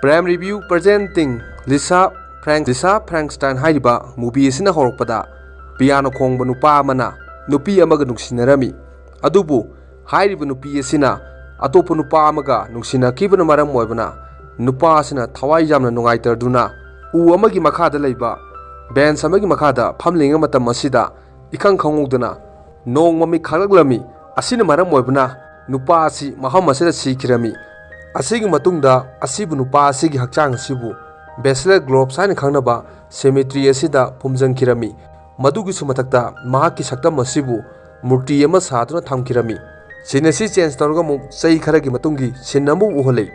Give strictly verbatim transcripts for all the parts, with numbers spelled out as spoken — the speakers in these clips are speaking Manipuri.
Prime Review presenting Lisa Frank Lisa Frankenstein ꯍꯥꯏꯔꯤꯕ movie ꯑꯁꯤꯅ ꯍꯧꯔꯛꯄꯗ piano ꯈꯣꯡꯕ ꯅꯨꯄꯥ ꯑꯃꯅ ꯅꯨꯄꯤ ꯑꯃꯒ ꯅꯨꯡꯁꯤꯅꯔꯝꯃꯤ꯫ ꯑꯗꯨꯕꯨ ꯍꯥꯏꯔꯤꯕ ꯅꯨꯄꯤ ꯑꯁꯤꯅ ꯑꯇꯣꯞꯄ ꯅꯨꯄꯥ ꯑꯃꯒ ꯅꯨꯡꯁꯤꯅꯈꯤꯕꯅ ꯃꯔꯝ ꯑꯣꯏꯕꯅ ꯅꯨꯄꯥ ꯑꯁꯤꯅ ꯊꯋꯥꯏ ꯌꯥꯝꯅ ꯅꯨꯡꯉꯥꯏꯇꯗꯨꯅ ꯎ ꯑꯃꯒꯤ ꯃꯈꯥꯗ ꯂꯩꯕ bench ꯑꯃꯒꯤ ꯃꯈꯥꯗ ꯐꯝꯂꯤꯉꯩ ꯃꯇꯝ ꯑꯁꯤꯗ ꯏꯈꯪ ꯈꯪꯍꯧꯗꯅ ꯅꯣꯡ ꯃꯃꯤꯠ ꯈꯥꯡꯂꯛꯂꯝꯃꯤ꯫ ꯑꯁꯤꯅ ꯃꯔꯝ ꯑꯣꯏꯕꯅ ꯅꯨꯄꯥ ꯑꯁꯤ ꯃꯐꯝ ꯑꯁꯤꯗ ꯁꯤꯈꯤꯔꯝꯃꯤ꯫ ꯑꯁꯤꯒꯤ ꯃꯇꯨꯡꯗ ꯑꯁꯤꯕꯨ ꯅꯨꯄꯥ ꯑꯁꯤꯒꯤ ꯍꯛꯆꯥꯡ ꯑꯁꯤꯕꯨ Bachelor Globes ꯍꯥꯏꯅ ꯈꯪꯅꯕ cemetery ꯑꯁꯤꯗ ꯐꯨꯝꯖꯤꯟꯈꯤꯔꯝꯃꯤ꯫ ꯃꯗꯨꯒꯤꯁꯨ ꯃꯊꯛꯇ ꯃꯍꯥꯛꯀꯤ ꯁꯛꯇꯝ ꯑꯁꯤꯕꯨ ꯃꯨꯔꯇꯤ ꯑꯃ ꯁꯥꯗꯨꯅ ꯊꯝꯈꯤꯔꯝꯃꯤ꯫ Scene ꯑꯁꯤ change ꯇꯧꯔꯒ ꯑꯃꯨꯛ ꯆꯍꯤ ꯈꯔꯒꯤ ꯃꯇꯨꯡꯒꯤ scene ꯑꯃ ꯎꯍꯜꯂꯤ꯫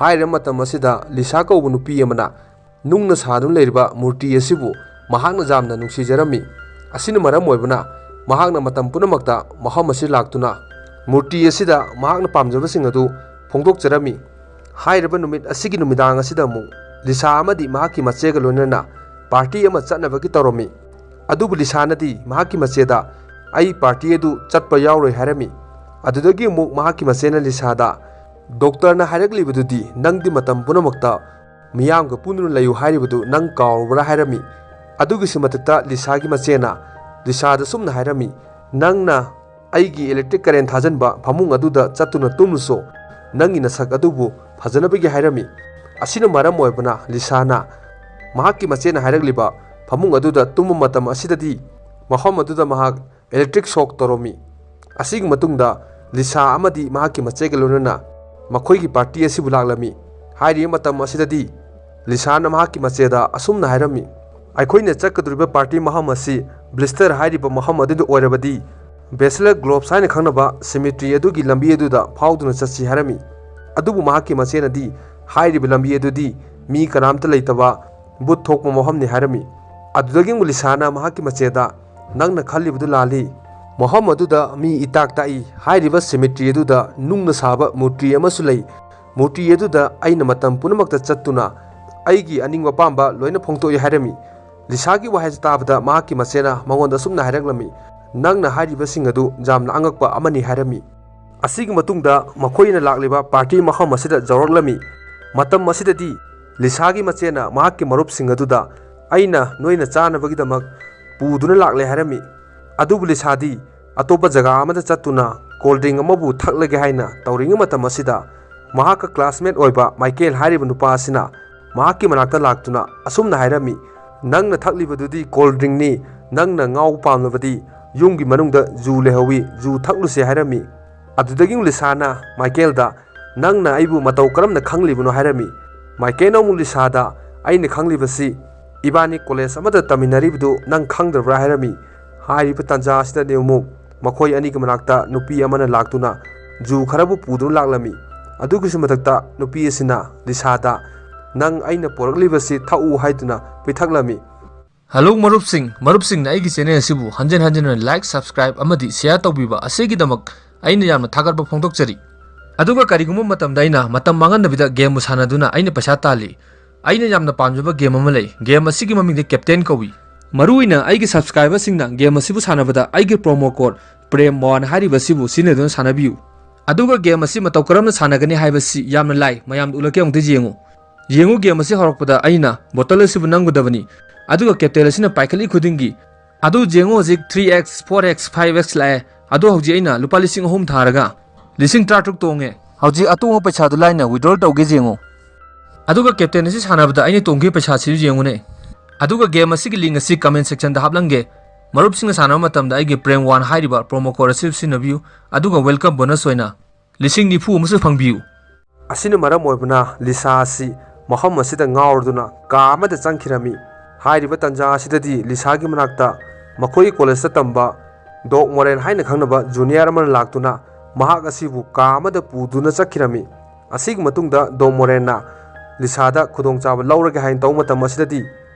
ꯍꯥꯏꯔꯤꯕ ꯃꯇꯝ ꯑꯁꯤꯗ ꯂꯤꯁꯥ ꯀꯧꯕ ꯅꯨꯄꯤ ꯑꯃꯅ ꯅꯨꯡꯅ ꯁꯥꯗꯨꯅ ꯂꯩꯔꯤꯕ ꯃꯨꯔꯇꯤ ꯑꯁꯤꯕꯨ ꯃꯍꯥꯛꯅ ꯌꯥꯝꯅ ꯅꯨꯡꯁꯤꯖꯔꯝꯃꯤ꯫ ꯑꯁꯤꯅ ꯃꯔꯝ ꯑꯣꯏꯕꯅ ꯃꯍꯥꯛꯅ ꯃꯇꯝ ꯄꯨꯝꯅꯃꯛꯇ ꯃꯐꯝ ꯑꯁꯤ ꯂꯥꯛꯇꯨꯅ ꯃꯨꯔꯇꯤ ꯑꯁꯤꯗ ꯃꯍꯥꯛꯅ ꯄꯥꯝꯖꯕꯁꯤꯡ ꯑꯗꯨ ꯐꯣꯡꯗꯣꯛꯆꯔꯝꯃꯤ꯫ ꯍꯥꯏꯔꯤꯕ ꯅꯨꯃꯤꯠ ꯑꯁꯤꯒꯤ ꯅꯨꯃꯤꯗꯥꯡ ꯑꯁꯤꯗ ꯑꯃꯨꯛ ꯂꯤꯁꯥ ꯑꯃꯗꯤ ꯃꯍꯥꯛꯀꯤ ꯃꯆꯦꯒ ꯂꯣꯏꯅꯅ party ꯑꯃ ꯆꯠꯅꯕꯒꯤ ꯇꯧꯔꯝꯃꯤ꯫ ꯑꯗꯨꯕꯨ ꯂꯤꯁꯥꯅꯗꯤ ꯃꯍꯥꯛꯀꯤ ꯃꯆꯦꯗ "ꯑꯩ party ꯑꯗꯨ ꯆꯠꯄ ꯌꯥꯎꯔꯣꯏ" ꯍꯥꯏꯔꯝꯃꯤ꯫ ꯑꯗꯨꯗꯒꯤ ꯑꯃꯨꯛ ꯃꯍꯥꯛꯀꯤ ꯃꯆꯦꯅ ꯂꯤꯁꯥꯗ "Doctorꯅ ꯍꯥꯏꯔꯛꯂꯤꯕꯗꯨꯗꯤ ꯅꯪꯗꯤ ꯃꯇꯝ ꯄꯨꯝꯅꯃꯛꯇ ꯃꯤꯌꯥꯝꯒ ꯄꯨꯟꯗꯨꯅ ꯂꯩꯌꯨ ꯍꯥꯏꯔꯤꯕꯗꯨ ꯅꯪ ꯀꯥꯎꯔꯕ꯭ꯔꯥ?" ꯍꯥꯏꯔꯝꯃꯤ꯫ ꯑꯗꯨꯒꯤꯁꯨ ꯃꯊꯛꯇ ꯂꯤꯁꯥꯒꯤ ꯃꯆꯦꯅ ꯂꯤꯁꯥꯗ ꯁꯨꯝꯅ ꯍꯥꯏꯔꯝꯃꯤ, "ꯅꯪꯅ ꯑꯩꯒꯤ electric current ꯊꯥꯖꯤꯟꯕ ꯐꯃꯨꯡ ꯑꯗꯨꯗ ꯆꯠꯇꯨꯅ ꯇꯨꯝꯂꯨꯁꯣ, ꯅꯪꯒꯤ ꯅꯁꯛ ꯑꯗꯨꯕꯨ ꯐꯖꯅꯕꯒꯤ" ꯍꯥꯏꯔꯝꯃꯤ꯫ ꯑꯁꯤꯅ ꯃꯔꯝ ꯑꯣꯏꯕꯅ ꯂꯤꯁꯥꯅ ꯃꯍꯥꯛꯀꯤ ꯃꯆꯦꯅ ꯍꯥꯏꯔꯛꯂꯤꯕ ꯐꯃꯨꯡ ꯑꯗꯨꯗ ꯇꯨꯝꯕ ꯃꯇꯝ ꯑꯁꯤꯗꯗꯤ ꯃꯐꯝ ꯑꯗꯨꯗ ꯃꯍꯥꯛ electric shock ꯇꯧꯔꯝꯃꯤ꯫ ꯑꯁꯤꯒꯤ ꯃꯇꯨꯡꯗ ꯂꯤꯁꯥ ꯑꯃꯗꯤ ꯃꯍꯥꯛꯀꯤ ꯃꯆꯦꯒ ꯂꯣꯏꯅꯅ ꯃꯈꯣꯏꯒꯤ party ꯑꯁꯤꯕꯨ ꯂꯥꯛꯂꯝꯃꯤ꯫ ꯍꯥꯏꯔꯤꯕ ꯃꯇꯝ ꯑꯁꯤꯗꯗꯤ ꯂꯤꯁꯥꯅ ꯃꯍꯥꯛꯀꯤ ꯃꯆꯦꯗ ꯑꯁꯨꯝꯅ ꯍꯥꯏꯔꯝꯃꯤ, "ꯑꯩꯈꯣꯏꯅ ꯆꯠꯀꯗꯧꯔꯤꯕ party ꯃꯐꯝ ꯑꯁꯤ Blister ꯍꯥꯏꯔꯤꯕ ꯃꯐꯝ ꯑꯗꯨꯗ ꯑꯣꯏꯔꯕꯗꯤ Bachelor Globes ꯍꯥꯏꯅ ꯈꯪꯅꯕ cemetery ꯑꯗꯨꯒꯤ ꯂꯝꯕꯤ ꯑꯗꯨꯗ ꯐꯥꯎꯗꯨꯅ ꯆꯠꯁꯤ" ꯍꯥꯏꯔꯝꯃꯤ꯫ ꯑꯗꯨꯕꯨ ꯃꯍꯥꯛꯀꯤ ꯃꯆꯦꯅꯗꯤ ꯍꯥꯏꯔꯤꯕ ꯂꯝꯕꯤ ꯑꯗꯨꯗꯤ ꯃꯤ ꯀꯅꯥꯝꯇ ꯂꯩꯇꯕ, ꯚꯨꯠ ꯊꯣꯛꯄ ꯃꯐꯝꯅꯤ ꯍꯥꯏꯔꯝꯃꯤ꯫ ꯑꯗꯨꯗꯒꯤ ꯑꯃꯨꯛ ꯂꯤꯁꯥꯅ ꯃꯍꯥꯛꯀꯤ ꯃꯆꯦꯗ, "ꯅꯪꯅ ꯈꯜꯂꯤꯕꯗꯨ ꯂꯥꯜꯂꯤ꯫ ꯃꯐꯝ ꯑꯗꯨꯗ ꯃꯤ ꯏꯇꯥꯛ ꯇꯥꯛꯏ꯫ ꯍꯥꯏꯔꯤꯕ cemetery ꯑꯗꯨꯗ ꯅꯨꯡꯅ ꯁꯥꯕ ꯃꯨꯔꯇꯤ ꯑꯃꯁꯨ ꯂꯩ꯫ ꯃꯨꯔꯇꯤ ꯑꯗꯨꯗ ꯑꯩꯅ ꯃꯇꯝ ꯄꯨꯝꯅꯃꯛꯇ ꯆꯠꯇꯨꯅ ꯑꯩꯒꯤ ꯑꯅꯤꯡꯕ ꯑꯄꯥꯝꯕ ꯂꯣꯏꯅ ꯐꯣꯡꯗꯣꯛꯏ" ꯍꯥꯏꯔꯝꯃꯤ꯫ ꯂꯤꯁꯥꯒꯤ ꯋꯥꯍꯩꯁꯤ ꯇꯥꯕꯗ ꯃꯍꯥꯛꯀꯤ ꯃꯆꯦꯅ ꯃꯉꯣꯟꯗ ꯑꯁꯨꯝꯅ ꯍꯥꯏꯔꯛꯂꯝꯃꯤ, "ꯅꯪꯅ ꯍꯥꯏꯔꯤꯕꯁꯤꯡ ꯑꯗꯨ ꯌꯥꯝꯅ ꯑꯉꯛꯄ ꯑꯃꯅꯤ" ꯍꯥꯏꯔꯝꯃꯤ꯫ ꯑꯁꯤꯒꯤ ꯃꯇꯨꯡꯗ ꯃꯈꯣꯏꯅ ꯂꯥꯛꯂꯤꯕ party ꯃꯐꯝ ꯑꯁꯤꯗ ꯌꯧꯔꯛꯂꯝꯃꯤ꯫ ꯃꯇꯝ ꯑꯁꯤꯗꯗꯤ ꯂꯤꯁꯥꯒꯤ ꯃꯆꯦꯅ ꯃꯍꯥꯛꯀꯤ ꯃꯔꯨꯞꯁꯤꯡ ꯑꯗꯨꯗ, "ꯑꯩꯅ ꯅꯣꯏꯅ ꯆꯥꯅꯕꯒꯤꯗꯃꯛ ꯄꯨꯗꯨꯅ ꯂꯥꯛꯂꯦ" ꯍꯥꯏꯔꯝꯃꯤ꯫ ꯑꯗꯨꯕꯨ ꯂꯤꯁꯥꯗꯤ ꯑꯇꯣꯞꯄ ꯖꯒꯥ ꯑꯃꯗ ꯆꯠꯇꯨꯅ ꯀꯣꯜ ꯗ꯭ꯔꯤꯡ ꯑꯃꯕꯨ ꯊꯛꯂꯒꯦ ꯍꯥꯏꯅ ꯇꯧꯔꯤꯉꯩ ꯃꯇꯝ ꯑꯁꯤꯗ, ꯃꯍꯥꯛꯀ ꯀ꯭ꯂꯥꯁꯃꯦꯠ ꯑꯣꯏꯕ ꯃꯥꯏꯀꯦꯜ ꯍꯥꯏꯔꯤꯕ ꯅꯨꯄꯥ ꯑꯁꯤꯅ ꯃꯍꯥꯛꯀꯤ ꯃꯅꯥꯛꯇ ꯂꯥꯛꯇꯨꯅ ꯑꯁꯨꯝꯅ ꯍꯥꯏꯔꯝꯃꯤ, "ꯅꯪꯅ ꯊꯛꯂꯤꯕꯗꯨꯗꯤ ꯀꯣꯜ ꯗ꯭ꯔꯤꯡꯅꯤ, ꯅꯪꯅ ꯉꯥꯎꯕ ꯄꯥꯝꯂꯕꯗꯤ ꯌꯨꯝꯒꯤ ꯃꯅꯨꯡꯗ ꯖꯨ ꯂꯩꯍꯧꯋꯤ, ꯖꯨ ꯊꯛꯂꯨꯁꯦ" ꯍꯥꯏꯔꯝꯃꯤ꯫ ꯑꯗꯨꯗꯒꯤ ꯂꯤꯁꯥꯅ ꯃꯥꯏꯀꯦꯜꯗ, "ꯅꯪꯅ ꯑꯩꯕꯨ ꯃꯇꯧ ꯀꯔꯝꯅ ꯈꯪꯂꯤꯕꯅꯣ?" ꯍꯥꯏꯔꯝꯃꯤ꯫ ꯃꯥꯏꯀꯦꯜꯅ ꯑꯃꯨꯛ ꯂꯤꯁꯥꯗ, "ꯑꯩꯅ ꯈꯪꯂꯤꯕꯁꯤ ꯏꯕꯥꯅꯤ ꯀꯣꯂꯦꯖ ꯑꯃꯗ ꯇꯝꯃꯤꯟꯅꯔꯤꯕꯗꯨ ꯅꯪ ꯈꯪꯗ꯭ꯔꯕ꯭ꯔꯥ?" ꯍꯥꯏꯔꯝꯃꯤ꯫ ꯍꯥꯏꯔꯤꯕ ꯇꯥꯟꯖꯥ ꯑꯁꯤꯗꯗꯤ ꯑꯃꯨꯛ ꯃꯈꯣꯏ ꯑꯅꯤꯒꯤ ꯃꯅꯥꯛꯇ ꯅꯨꯄꯤ ꯑꯃꯅ ꯂꯥꯛꯇꯨꯅ ꯖꯨ ꯈꯔꯕꯨ ꯄꯨꯗꯨꯅ ꯂꯥꯛꯂꯝꯃꯤ꯫ ꯑꯗꯨꯒꯤꯁꯨ ꯃꯊꯛꯇ ꯅꯨꯄꯤ ꯑꯁꯤꯅ ꯂꯤꯁꯥꯗ, "ꯅꯪ ꯑꯩꯅ ꯄꯨꯔꯛꯂꯤꯕꯁꯤ ꯊꯛꯎ" ꯍꯥꯏꯗꯨꯅ ꯄꯤꯊꯛꯂꯝꯃꯤ꯫ ꯍꯜꯂꯣ ꯃꯔꯨꯞꯁꯤꯡ, ꯃꯔꯨꯞꯁꯤꯡꯅ ꯑꯩꯒꯤ ꯆꯦꯅꯦꯜ ꯑꯁꯤꯕꯨ ꯍꯟꯖꯤꯟ ꯍꯟꯖꯤꯟꯅ ꯂꯥꯏꯛ, ꯁꯕꯁꯀ꯭ꯔꯥꯏꯕ ꯑꯃꯗꯤ ꯁꯤꯌꯥꯔ ꯇꯧꯕꯤꯕ ꯑꯁꯤꯒꯤꯗꯃꯛ ꯑꯩꯅ ꯌꯥꯝꯅ ꯊꯥꯒꯠꯄ ꯐꯣꯡꯗꯣꯛꯆꯔꯤ꯫ ꯑꯗꯨꯒ ꯀꯔꯤꯒꯨꯝꯕ ꯃꯇꯝꯗ ꯑꯩꯅ ꯃꯇꯝ ꯃꯥꯡꯍꯟꯗꯕꯤꯗ ꯒꯦꯝꯕꯨ ꯁꯥꯟꯅꯗꯨꯅ ꯑꯩꯅ ꯄꯩꯁꯥ ꯇꯥꯜꯂꯤ꯫ ꯑꯩꯅ ꯌꯥꯝꯅ ꯄꯥꯝꯖꯕ ꯒꯦꯝ ꯑꯃ ꯂꯩ꯫ ꯒꯦꯝ ꯑꯁꯤꯒꯤ ꯃꯃꯤꯡꯗꯤ ꯀꯦꯞꯇꯦꯟ ꯀꯧꯏ꯫ ꯃꯔꯨꯑꯣꯏꯅ ꯑꯩꯒꯤ ꯁꯕꯁꯀ꯭ꯔꯥꯏꯕꯔꯁꯤꯡꯅ ꯒꯦꯝ ꯑꯁꯤꯕꯨ ꯁꯥꯟꯅꯕꯗ ꯑꯩꯒꯤ ꯄ꯭ꯔꯣꯃꯣ ꯀꯣꯗ ꯄ꯭ꯔꯦꯝ ꯋꯥꯟ ꯍꯥꯏꯔꯤꯕ ꯑꯁꯤꯕꯨ ꯁꯤꯖꯤꯟꯅꯗꯨꯅ ꯁꯥꯟꯅꯕꯤꯌꯨ꯫ ꯑꯗꯨꯒ ꯒꯦꯝ ꯑꯁꯤ ꯃꯇꯧ ꯀꯔꯝꯅ ꯁꯥꯟꯅꯒꯅꯤ ꯍꯥꯏꯕꯁꯤ ꯌꯥꯝꯅ ꯂꯥꯏ, ꯃꯌꯥꯝꯗ ꯎꯠꯂꯛꯀꯦ, ꯑꯃꯨꯛꯇ ꯌꯦꯡꯉꯨ꯫ ꯌꯦꯡꯉꯨ, ꯒꯦꯝ ꯑꯁꯤ ꯍꯧꯔꯛꯄꯗ ꯑꯩꯅ ꯕꯣꯇꯜ ꯑꯁꯤꯕꯨ ꯅꯝꯒꯗꯕꯅꯤ, ꯑꯗꯨꯒ ꯀꯦꯞꯇꯦꯟ ꯑꯁꯤꯅ ꯄꯥꯏꯈꯠꯂꯤ ꯈꯨꯗꯤꯡꯒꯤ, ꯑꯗꯨ ꯌꯦꯡꯉꯨ, ꯍꯧꯖꯤꯛ three X, four X, five X ꯂꯥꯛꯑꯦ꯫ ꯑꯗꯣ ꯍꯧꯖꯤꯛ ꯑꯩꯅ ꯂꯨꯄꯥ ꯂꯤꯁꯤꯡ ꯑꯍꯨꯝ ꯊꯥꯔꯒ ꯂꯤꯁꯤꯡ ꯇꯔꯥꯇꯔꯨꯛ ꯇꯣꯡꯉꯦ꯫ ꯍꯧꯖꯤꯛ ꯑꯇꯣꯡꯕ ꯄꯩꯁꯥꯗꯨ ꯂꯥꯏꯅ ꯋꯤꯗ꯭ꯔꯣꯜ ꯇꯧꯒꯦ ꯌꯦꯡꯉꯨ꯫ ꯑꯗꯨꯒ ꯀꯦꯞꯇꯦꯟ ꯑꯁꯤ ꯁꯥꯟꯅꯕꯗ ꯑꯩꯅ ꯇꯣꯡꯈꯤꯕ ꯄꯩꯁꯥꯁꯤꯁꯨ ꯌꯦꯡꯉꯨꯅꯦ꯫ ꯑꯗꯨꯒ ꯒꯦꯝ ꯑꯁꯤꯒꯤ ꯂꯤꯡ ꯑꯁꯤ ꯀꯃꯦꯟ ꯁꯦꯛꯁꯟꯗ ꯍꯥꯞꯂꯝꯒꯦ꯫ ꯃꯔꯨꯞꯁꯤꯡꯅ ꯁꯥꯟꯅꯕ ꯃꯇꯝꯗ ꯑꯩꯒꯤ ꯄ꯭ꯔꯦꯝ ꯋꯥꯟ ꯍꯥꯏꯔꯤꯕ ꯄ꯭ꯔꯣꯃꯣ ꯀꯣꯗ ꯑꯁꯤ ꯁꯤꯖꯤꯟꯅꯕꯤꯌꯨ, ꯑꯗꯨꯒ ꯋꯦꯜꯀꯝ ꯕꯣꯅꯁ ꯑꯣꯏꯅ ꯂꯤꯁꯤꯡ ꯅꯤꯐꯨ ꯑꯃꯁꯨ ꯐꯪꯕꯤꯌꯨ꯫ ꯑꯁꯤꯅ ꯃꯔꯝ ꯑꯣꯏꯕꯅ ꯂꯤꯁꯥ ꯑꯁꯤ ꯃꯐꯝ ꯑꯁꯤꯗ ꯉꯥꯎꯔꯗꯨꯅ ꯀꯥ ꯑꯃꯗ ꯆꯪꯈꯤꯔꯝꯃꯤ꯫ ꯍꯥꯏꯔꯤꯕ ꯇꯥꯟꯖꯥ ꯑꯁꯤꯗꯗꯤ ꯂꯤꯁꯥꯒꯤ ꯃꯅꯥꯛꯇ ꯃꯈꯣꯏꯒꯤ ꯀꯣꯂꯦꯖꯇ ꯇꯝꯕ ꯗꯣꯛ ꯃꯣꯔꯦꯟ ꯍꯥꯏꯅ ꯈꯪꯅꯕ ꯖꯨꯅꯤꯌꯔ ꯑꯃꯅ ꯂꯥꯛꯇꯨꯅ ꯃꯍꯥꯛ ꯑꯁꯤꯕꯨ ꯀꯥ ꯑꯃꯗ ꯄꯨꯗꯨꯅ ꯆꯠꯈꯤꯔꯝꯃꯤ꯫ ꯑꯁꯤꯒꯤ ꯃꯇꯨꯡꯗ ꯗꯣꯛ ꯃꯣꯔꯦꯟꯅ ꯂꯤꯁꯥꯗ ꯈꯨꯗꯣꯡꯆꯥꯕ ꯂꯧꯔꯒꯦ ꯍꯥꯏꯅ ꯇꯧꯕ ꯃꯇꯝ ꯑꯁꯤꯗꯗꯤ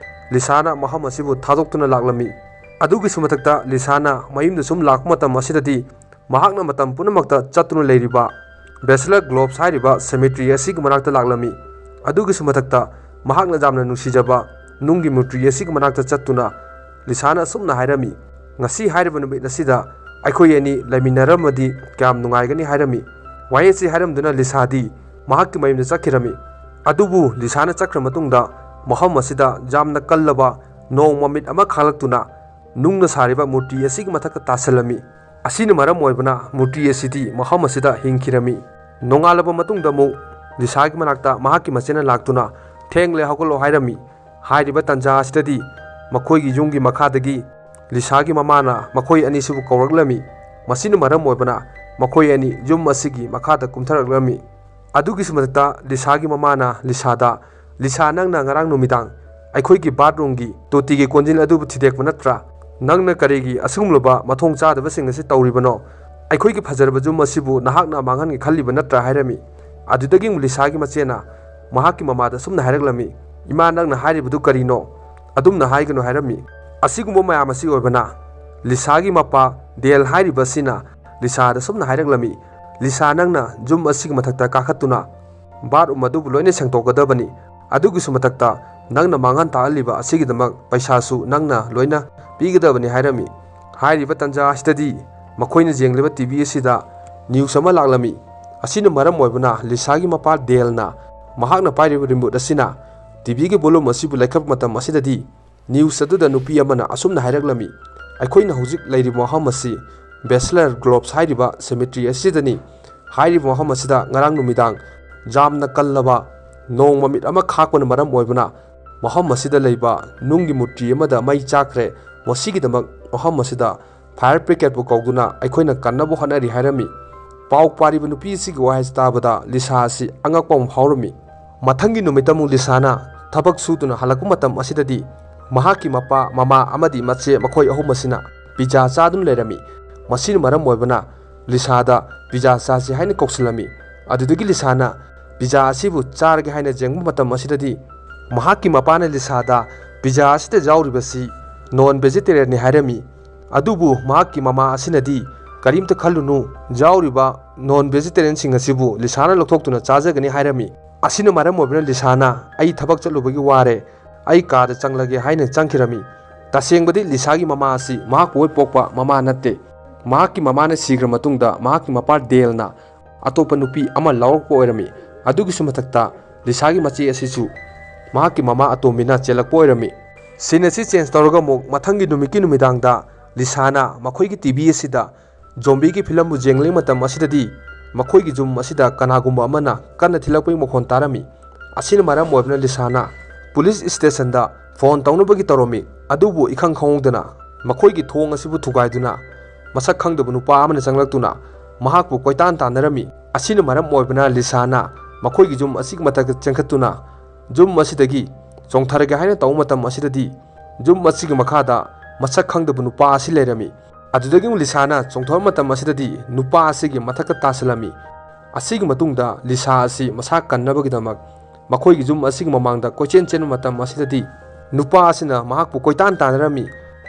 ꯂꯤꯁꯥꯅ ꯃꯐꯝ ꯑꯁꯤꯕꯨ ꯊꯥꯗꯣꯛꯇꯨꯅ ꯂꯥꯛꯂꯝꯃꯤ꯫ ꯑꯗꯨꯒꯤꯁꯨ ꯃꯊꯛꯇ ꯂꯤꯁꯥꯅ ꯃꯌꯨꯝꯗ ꯁꯨꯝ ꯂꯥꯛꯄ ꯃꯇꯝ ꯑꯁꯤꯗꯗꯤ ꯃꯍꯥꯛꯅ ꯃꯇꯝ ꯄꯨꯝꯅꯃꯛꯇ ꯆꯠꯇꯨꯅ ꯂꯩꯔꯤꯕ ꯕꯦꯁꯂꯔ ꯒ꯭ꯂꯣꯕꯁ ꯍꯥꯏꯔꯤꯕ ꯁꯦꯃꯤꯇ꯭ꯔꯤ ꯑꯁꯤꯒꯤ ꯃꯅꯥꯛꯇ ꯂꯥꯛꯂꯝꯃꯤ꯫ ꯑꯗꯨꯒꯤꯁꯨ ꯃꯊꯛꯇ ꯃꯍꯥꯛꯅ ꯌꯥꯝꯅ ꯅꯨꯡꯁꯤꯖꯕ ꯅꯨꯡꯒꯤ ꯃꯨꯔꯇꯤ ꯑꯁꯤꯒꯤ ꯃꯅꯥꯛꯇ ꯆꯠꯇꯨꯅ ꯂꯤꯁꯥꯅ ꯑꯁꯨꯝꯅ ꯍꯥꯏꯔꯝꯃꯤ, "ꯉꯁꯤ ꯍꯥꯏꯔꯤꯕ ꯅꯨꯃꯤꯠ ꯑꯁꯤꯗ ꯑꯩꯈꯣꯏ ꯑꯅꯤ ꯂꯩꯃꯤꯟꯅꯔꯝꯃꯗꯤ ꯀꯌꯥꯝ ꯅꯨꯡꯉꯥꯏꯒꯅꯤ" ꯍꯥꯏꯔꯝꯃꯤ꯫ ꯋꯥꯍꯩ ꯑꯁꯤ ꯍꯥꯏꯔꯝꯗꯨꯅ ꯂꯤꯁꯥꯗꯤ ꯃꯍꯥꯛꯀꯤ ꯃꯌꯨꯝꯗ ꯆꯠꯈꯤꯔꯝꯃꯤ꯫ ꯑꯗꯨꯕꯨ ꯂꯤꯁꯥꯅ ꯆꯠꯈ꯭ꯔ ꯃꯇꯨꯡꯗ ꯃꯐꯝ ꯑꯁꯤꯗ ꯌꯥꯝꯅ ꯀꯜꯂꯕ ꯅꯣꯡ ꯃꯃꯤꯠ ꯑꯃ ꯈꯥꯛꯂꯛꯇꯨꯅ ꯅꯨꯡꯅ ꯁꯥꯔꯤꯕ ꯃꯨꯔꯇꯤ ꯑꯁꯤꯒꯤ ꯃꯊꯛꯇ ꯇꯥꯁꯤꯜꯂꯝꯃꯤ꯫ ꯑꯁꯤꯅ ꯃꯔꯝ ꯑꯣꯏꯕꯅ ꯃꯨꯔꯇꯤ ꯑꯁꯤꯗꯤ ꯃꯐꯝ ꯑꯁꯤꯗ ꯍꯤꯡꯈꯤꯔꯝꯃꯤ꯫ ꯅꯣꯡꯉꯥꯜꯂꯕ ꯃꯇꯨꯡꯗ ꯑꯃꯨꯛ ꯂꯤꯁꯥꯒꯤ ꯃꯅꯥꯛꯇ ꯃꯍꯥꯛꯀꯤ ꯃꯆꯦꯅ ꯂꯥꯛꯇꯨꯅ, "ꯊꯦꯡꯂꯦ, ꯍꯧꯒꯠꯂꯣ" ꯍꯥꯏꯔꯝꯃꯤ꯫ ꯍꯥꯏꯔꯤꯕ ꯇꯥꯟꯖꯥ ꯑꯁꯤꯗꯗꯤ ꯃꯈꯣꯏꯒꯤ ꯌꯨꯝꯒꯤ ꯃꯈꯥꯗꯒꯤ ꯂꯤꯁꯥꯒꯤ ꯃꯃꯥꯅ ꯃꯈꯣꯏ ꯑꯅꯤꯁꯤꯕꯨ ꯀꯧꯔꯛꯂꯝꯃꯤ꯫ ꯃꯁꯤꯅ ꯃꯔꯝ ꯑꯣꯏꯕꯅ ꯃꯈꯣꯏ ꯑꯅꯤ ꯌꯨꯝ ꯑꯁꯤꯒꯤ ꯃꯈꯥꯗ ꯀꯨꯝꯊꯔꯛꯂꯝꯃꯤ꯫ ꯑꯗꯨꯒꯤꯁꯨ ꯃꯊꯛꯇ ꯂꯤꯁꯥꯒꯤ ꯃꯃꯥꯅ ꯂꯤꯁꯥꯗ, "ꯂꯤꯁꯥ, ꯅꯪꯅ ꯉꯔꯥꯡ ꯅꯨꯃꯤꯗꯥꯡ ꯑꯩꯈꯣꯏꯒꯤ ꯕꯥꯠꯔꯨꯝꯒꯤ ꯇꯣꯇꯤꯒꯤ ꯀꯣꯟꯖꯤꯜ ꯑꯗꯨꯕꯨ ꯊꯤꯗꯦꯛꯄ ꯅꯠꯇ꯭ꯔꯥ? ꯅꯪꯅ ꯀꯔꯤꯒꯤ ꯑꯁꯤꯒꯨꯝꯂꯕ ꯃꯊꯣꯡ ꯆꯥꯗꯕꯁꯤꯡ ꯑꯁꯤ ꯇꯧꯔꯤꯕꯅꯣ? ꯑꯩꯈꯣꯏꯒꯤ ꯐꯖꯔꯕ ꯌꯨꯝ ꯑꯁꯤꯕꯨ ꯅꯍꯥꯛꯅ ꯃꯥꯡꯍꯟꯒꯦ ꯈꯜꯂꯤꯕ ꯅꯠꯇ꯭ꯔꯥ?" ꯍꯥꯏꯔꯝꯃꯤ꯫ ꯑꯗꯨꯗꯒꯤ ꯑꯃꯨꯛ ꯂꯤꯁꯥꯒꯤ ꯃꯆꯦꯅ ꯃꯍꯥꯛꯀꯤ ꯃꯃꯥꯗ ꯁꯨꯝꯅ ꯍꯥꯏꯔꯛꯂꯝꯃꯤ, "ꯏꯃꯥ, ꯅꯪꯅ ꯍꯥꯏꯔꯤꯕꯗꯨ ꯀꯔꯤꯅꯣ? ꯑꯗꯨꯝꯅ ꯍꯥꯏꯒꯅꯨ" ꯍꯥꯏꯔꯝꯃꯤ꯫ ꯑꯁꯤꯒꯨꯝꯕ ꯃꯌꯥꯝ ꯑꯁꯤ ꯑꯣꯏꯕꯅ ꯂꯤꯁꯥꯒꯤ ꯃꯄꯥ ꯗꯦꯜ ꯍꯥꯏꯔꯤꯕ ꯑꯁꯤꯅ ꯂꯤꯁꯥꯗ ꯁꯨꯝꯅ ꯍꯥꯏꯔꯛꯂꯝꯃꯤ, "ꯂꯤꯁꯥ, ꯅꯪꯅ ꯌꯨꯝ ꯑꯁꯤꯒꯤ ꯃꯊꯛꯇ ꯀꯥꯈꯠꯇꯨꯅ ꯕꯥꯠꯔꯨꯝ ꯑꯗꯨꯕꯨ ꯂꯣꯏꯅ ꯁꯦꯡꯗꯣꯛꯀꯗꯕꯅꯤ꯫ ꯑꯗꯨꯒꯤꯁꯨ ꯃꯊꯛꯇ ꯅꯪꯅ ꯃꯥꯡꯍꯟ ꯇꯥꯛꯍꯜꯂꯤꯕ ꯑꯁꯤꯒꯤꯗꯃꯛ ꯄꯩꯁꯥꯁꯨ ꯅꯪꯅ ꯂꯣꯏꯅ ꯄꯤꯒꯗꯕꯅꯤ" ꯍꯥꯏꯔꯝꯃꯤ꯫ ꯍꯥꯏꯔꯤꯕ ꯇꯥꯟꯖꯥ ꯑꯁꯤꯗꯗꯤ ꯃꯈꯣꯏꯅ ꯌꯦꯡꯂꯤꯕ ꯇꯤ ꯚꯤ ꯑꯁꯤꯗ ꯅ꯭ꯌꯨꯁ ꯑꯃ ꯂꯥꯛꯂꯝꯃꯤ꯫ ꯑꯁꯤꯅ ꯃꯔꯝ ꯑꯣꯏꯕꯅ ꯂꯤꯁꯥꯒꯤ ꯃꯄꯥ ꯗꯦꯜꯅ ꯃꯍꯥꯛꯅ ꯄꯥꯏꯔꯤꯕ ꯔꯤꯃꯣꯠ ꯑꯁꯤꯅ ꯇꯤ ꯚꯤꯒꯤ ꯚꯣꯂꯨꯝ ꯑꯁꯤꯕꯨ ꯂꯩꯈꯠꯄ ꯃꯇꯝ ꯑꯁꯤꯗꯗꯤ ꯅ꯭ꯌꯨꯁ ꯑꯗꯨꯗ ꯅꯨꯄꯤ ꯑꯃꯅ ꯑꯁꯨꯝꯅ ꯍꯥꯏꯔꯛꯂꯝꯃꯤ, "ꯑꯩꯈꯣꯏꯅ ꯍꯧꯖꯤꯛ ꯂꯩꯔꯤꯕ ꯃꯐꯝ ꯑꯁꯤ ꯕꯦꯁꯂꯔ ꯒ꯭ꯂꯣꯕꯁ ꯍꯥꯏꯔꯤꯕ ꯁꯦꯃꯤꯇ꯭ꯔꯤ ꯑꯁꯤꯗꯅꯤ꯫ ꯍꯥꯏꯔꯤꯕ ꯃꯐꯝ ꯑꯁꯤꯗ ꯉꯔꯥꯡ ꯅꯨꯃꯤꯗꯥꯡ ꯌꯥꯝꯅ ꯀꯜꯂꯕ ꯅꯣꯡ ꯃꯃꯤꯠ ꯑꯃ ꯈꯥꯛꯄꯅ ꯃꯔꯝ ꯑꯣꯏꯕꯅ ꯃꯐꯝ ꯑꯁꯤꯗ ꯂꯩꯕ ꯅꯨꯡꯒꯤ ꯃꯨꯔꯇꯤ ꯑꯃꯗ ꯃꯩ ꯆꯥꯛꯈ꯭ꯔꯦ꯫ ꯃꯁꯤꯒꯤꯗꯃꯛ ꯃꯐꯝ ꯑꯁꯤꯗ ꯐꯥꯌꯔ ꯕ꯭ꯔꯤꯒꯦꯗꯄꯨ ꯀꯧꯗꯨꯅ ꯑꯩꯈꯣꯏꯅ ꯀꯟꯅꯕ ꯍꯣꯠꯅꯔꯤ" ꯍꯥꯏꯔꯝꯃꯤ꯫ ꯄꯥꯎ ꯄꯥꯔꯤꯕ ꯅꯨꯄꯤ ꯑꯁꯤꯒꯤ ꯋꯥꯍꯩ ꯇꯥꯕꯗ ꯂꯤꯁꯥ ꯑꯁꯤ ꯑꯉꯛꯄ ꯑꯃ ꯐꯥꯎꯔꯝꯃꯤ꯫ ꯃꯊꯪꯒꯤ ꯅꯨꯃꯤꯠꯇ ꯑꯃꯨꯛ ꯂꯤꯁꯥꯅ ꯊꯕꯛ ꯁꯨꯗꯨꯅ ꯍꯜꯂꯛꯄ ꯃꯇꯝ ꯑꯁꯤꯗꯗꯤ ꯃꯍꯥꯛꯀꯤ ꯃꯄꯥ, ꯃꯃꯥ ꯑꯃꯗꯤ ꯃꯆꯦ ꯃꯈꯣꯏ ꯑꯍꯨꯝ ꯑꯁꯤꯅ ꯄꯤꯖꯥ ꯆꯥꯗꯨꯅ ꯂꯩꯔꯝꯃꯤ꯫ ꯃꯁꯤꯅ ꯃꯔꯝ ꯑꯣꯏꯕꯅ ꯂꯤꯁꯥꯗ ꯄꯤꯖꯥ ꯆꯥꯁꯤ ꯍꯥꯏꯅ ꯀꯧꯁꯤꯜꯂꯝꯃꯤ꯫ ꯑꯗꯨꯗꯒꯤ ꯂꯤꯁꯥꯅ ꯄꯤꯖꯥ ꯑꯁꯤꯕꯨ ꯆꯥꯔꯒꯦ ꯍꯥꯏꯅ ꯌꯦꯡꯕ ꯃꯇꯝ ꯑꯁꯤꯗꯗꯤ ꯃꯍꯥꯛꯀꯤ ꯃꯄꯥꯅ ꯂꯤꯁꯥꯗ ꯄꯤꯖꯥ ꯑꯁꯤꯗ ꯌꯥꯎꯔꯤꯕꯁꯤ ꯅꯣꯟ ꯚꯦꯖꯤꯇꯦꯔꯤꯌꯟꯅꯤ ꯍꯥꯏꯔꯝꯃꯤ꯫ ꯑꯗꯨꯕꯨ ꯃꯍꯥꯛꯀꯤ ꯃꯃꯥ ꯑꯁꯤꯅꯗꯤ, "ꯀꯔꯤꯝꯇ ꯈꯜꯂꯨꯅꯨ, ꯌꯥꯎꯔꯤꯕ ꯅꯣꯟ ꯚꯦꯖꯤꯇꯦꯔꯤꯌꯟꯁꯤꯡ ꯑꯁꯤꯕꯨ ꯂꯤꯁꯥꯅ ꯂꯧꯊꯣꯛꯇꯨꯅ ꯆꯥꯖꯒꯅꯤ" ꯍꯥꯏꯔꯝꯃꯤ꯫ ꯑꯁꯤꯅ ꯃꯔꯝ ꯑꯣꯏꯕꯅ ꯂꯤꯁꯥꯅ, "ꯑꯩ ꯊꯕꯛ ꯆꯠꯂꯨꯕꯒꯤ ꯋꯥꯔꯦ, ꯑꯩ ꯀꯥꯗ ꯆꯪꯂꯒꯦ" ꯍꯥꯏꯅ ꯆꯪꯈꯤꯔꯝꯃꯤ꯫ ꯇꯁꯦꯡꯕꯗꯤ ꯂꯤꯁꯥꯒꯤ ꯃꯃꯥ ꯑꯁꯤ ꯃꯍꯥꯛꯄꯨ ꯍꯦꯛ ꯄꯣꯛꯄ ꯃꯃꯥ ꯅꯠꯇꯦ꯫ ꯃꯍꯥꯛꯀꯤ ꯃꯃꯥꯅ ꯁꯤꯈ꯭ꯔ ꯃꯇꯨꯡꯗ ꯃꯍꯥꯛꯀꯤ ꯃꯄꯥ ꯗꯦꯜꯅ ꯑꯇꯣꯞꯄ ꯅꯨꯄꯤ ꯑꯃ ꯂꯧꯔꯛꯄ ꯑꯣꯏꯔꯝꯃꯤ꯫ ꯑꯗꯨꯒꯤꯁꯨ ꯃꯊꯛꯇ ꯂꯤꯁꯥꯒꯤ ꯃꯆꯦ ꯑꯁꯤꯁꯨ ꯃꯍꯥꯛꯀꯤ ꯃꯃꯥ ꯑꯇꯣꯝꯕꯤꯅ ꯆꯦꯜꯂꯛꯄ ꯑꯣꯏꯔꯝꯃꯤ꯫ ꯁꯤꯟ ꯑꯁꯤ ꯆꯦꯟꯖ ꯇꯧꯔꯒ ꯑꯃꯨꯛ ꯃꯊꯪꯒꯤ ꯅꯨꯃꯤꯠꯀꯤ ꯅꯨꯃꯤꯗꯥꯡꯗ ꯂꯤꯁꯥꯅ ꯃꯈꯣꯏꯒꯤ ꯇꯤ ꯚꯤ ꯑꯁꯤꯗ ꯖꯣꯝꯕꯤꯒꯤ ꯐꯤꯂꯝꯕꯨ ꯌꯦꯡꯂꯤꯉꯩ ꯃꯇꯝ ꯑꯁꯤꯗꯗꯤ ꯃꯈꯣꯏꯒꯤ ꯌꯨꯝ ꯑꯁꯤꯗ ꯀꯅꯥꯒꯨꯝꯕ ꯑꯃꯅ ꯀꯟꯅ ꯊꯤꯜꯂꯛꯄꯒꯤ ꯃꯈꯣꯟ ꯇꯥꯔꯝꯃꯤ꯫ ꯑꯁꯤꯅ ꯃꯔꯝ ꯑꯣꯏꯗꯨꯅ ꯂꯤꯁꯥꯅ ꯄꯨꯂꯤꯁ ꯁ꯭ꯇꯦꯁꯟꯗ ꯐꯣꯟ ꯇꯧꯅꯕꯒꯤ ꯇꯧꯔꯝꯃꯤ꯫ ꯑꯗꯨꯕꯨ ꯏꯈꯪ ꯈꯪꯍꯧꯗꯅ ꯃꯈꯣꯏꯒꯤ ꯊꯣꯡ ꯑꯁꯤꯕꯨ ꯊꯨꯒꯥꯏꯗꯨꯅ ꯃꯁꯛ ꯈꯪꯗꯕ ꯅꯨꯄꯥ ꯑꯃꯅ ꯆꯪꯂꯛꯇꯨꯅ ꯃꯍꯥꯛꯄꯨ ꯀꯣꯏꯇꯥꯟ ꯇꯥꯟꯅꯔꯝꯃꯤ꯫ ꯑꯁꯤꯅ ꯃꯔꯝ ꯑꯣꯏꯕꯅ ꯂꯤꯁꯥꯅ ꯃꯈꯣꯏꯒꯤ ꯌꯨꯝ ꯑꯁꯤꯒꯤ ꯃꯊꯛꯇ ꯆꯦꯟꯈꯠꯇꯨꯅ ꯌꯨꯝ ꯑꯁꯤꯗꯒꯤ ꯆꯣꯡꯊꯔꯒꯦ ꯍꯥꯏꯅ ꯇꯧꯕ ꯃꯇꯝ ꯑꯁꯤꯗꯗꯤ ꯌꯨꯝ ꯑꯁꯤꯒꯤ ꯃꯈꯥꯗ ꯃꯁꯛ ꯈꯪꯗꯕ ꯅꯨꯄꯥ ꯑꯁꯤ ꯂꯩꯔꯝꯃꯤ꯫ ꯑꯗꯨꯗꯒꯤ ꯑꯃꯨꯛ ꯂꯤꯁꯥꯅ ꯆꯣꯡꯊꯣꯔꯛꯄ ꯃꯇꯝ ꯑꯁꯤꯗꯗꯤ ꯅꯨꯄꯥ ꯑꯁꯤꯒꯤ ꯃꯊꯛꯇ ꯇꯥꯁꯤꯜꯂꯝꯃꯤ꯫ ꯑꯁꯤꯒꯤ ꯃꯇꯨꯡꯗ ꯂꯤꯁꯥ ꯑꯁꯤ ꯃꯁꯥ ꯀꯟꯅꯕꯒꯤꯗꯃꯛ ꯃꯈꯣꯏꯒꯤ ꯌꯨꯝ ꯑꯁꯤꯒꯤ ꯃꯃꯥꯡꯗ ꯀꯣꯏꯆꯦꯟ ꯆꯦꯟꯕ ꯃꯇꯝ ꯑꯁꯤꯗꯗꯤ ꯅꯨꯄꯥ ꯑꯁꯤꯅ ꯃꯍꯥꯛꯄꯨ ꯀꯣꯏꯇꯥꯟ ꯇꯥꯟꯅꯔꯝꯃꯤ꯫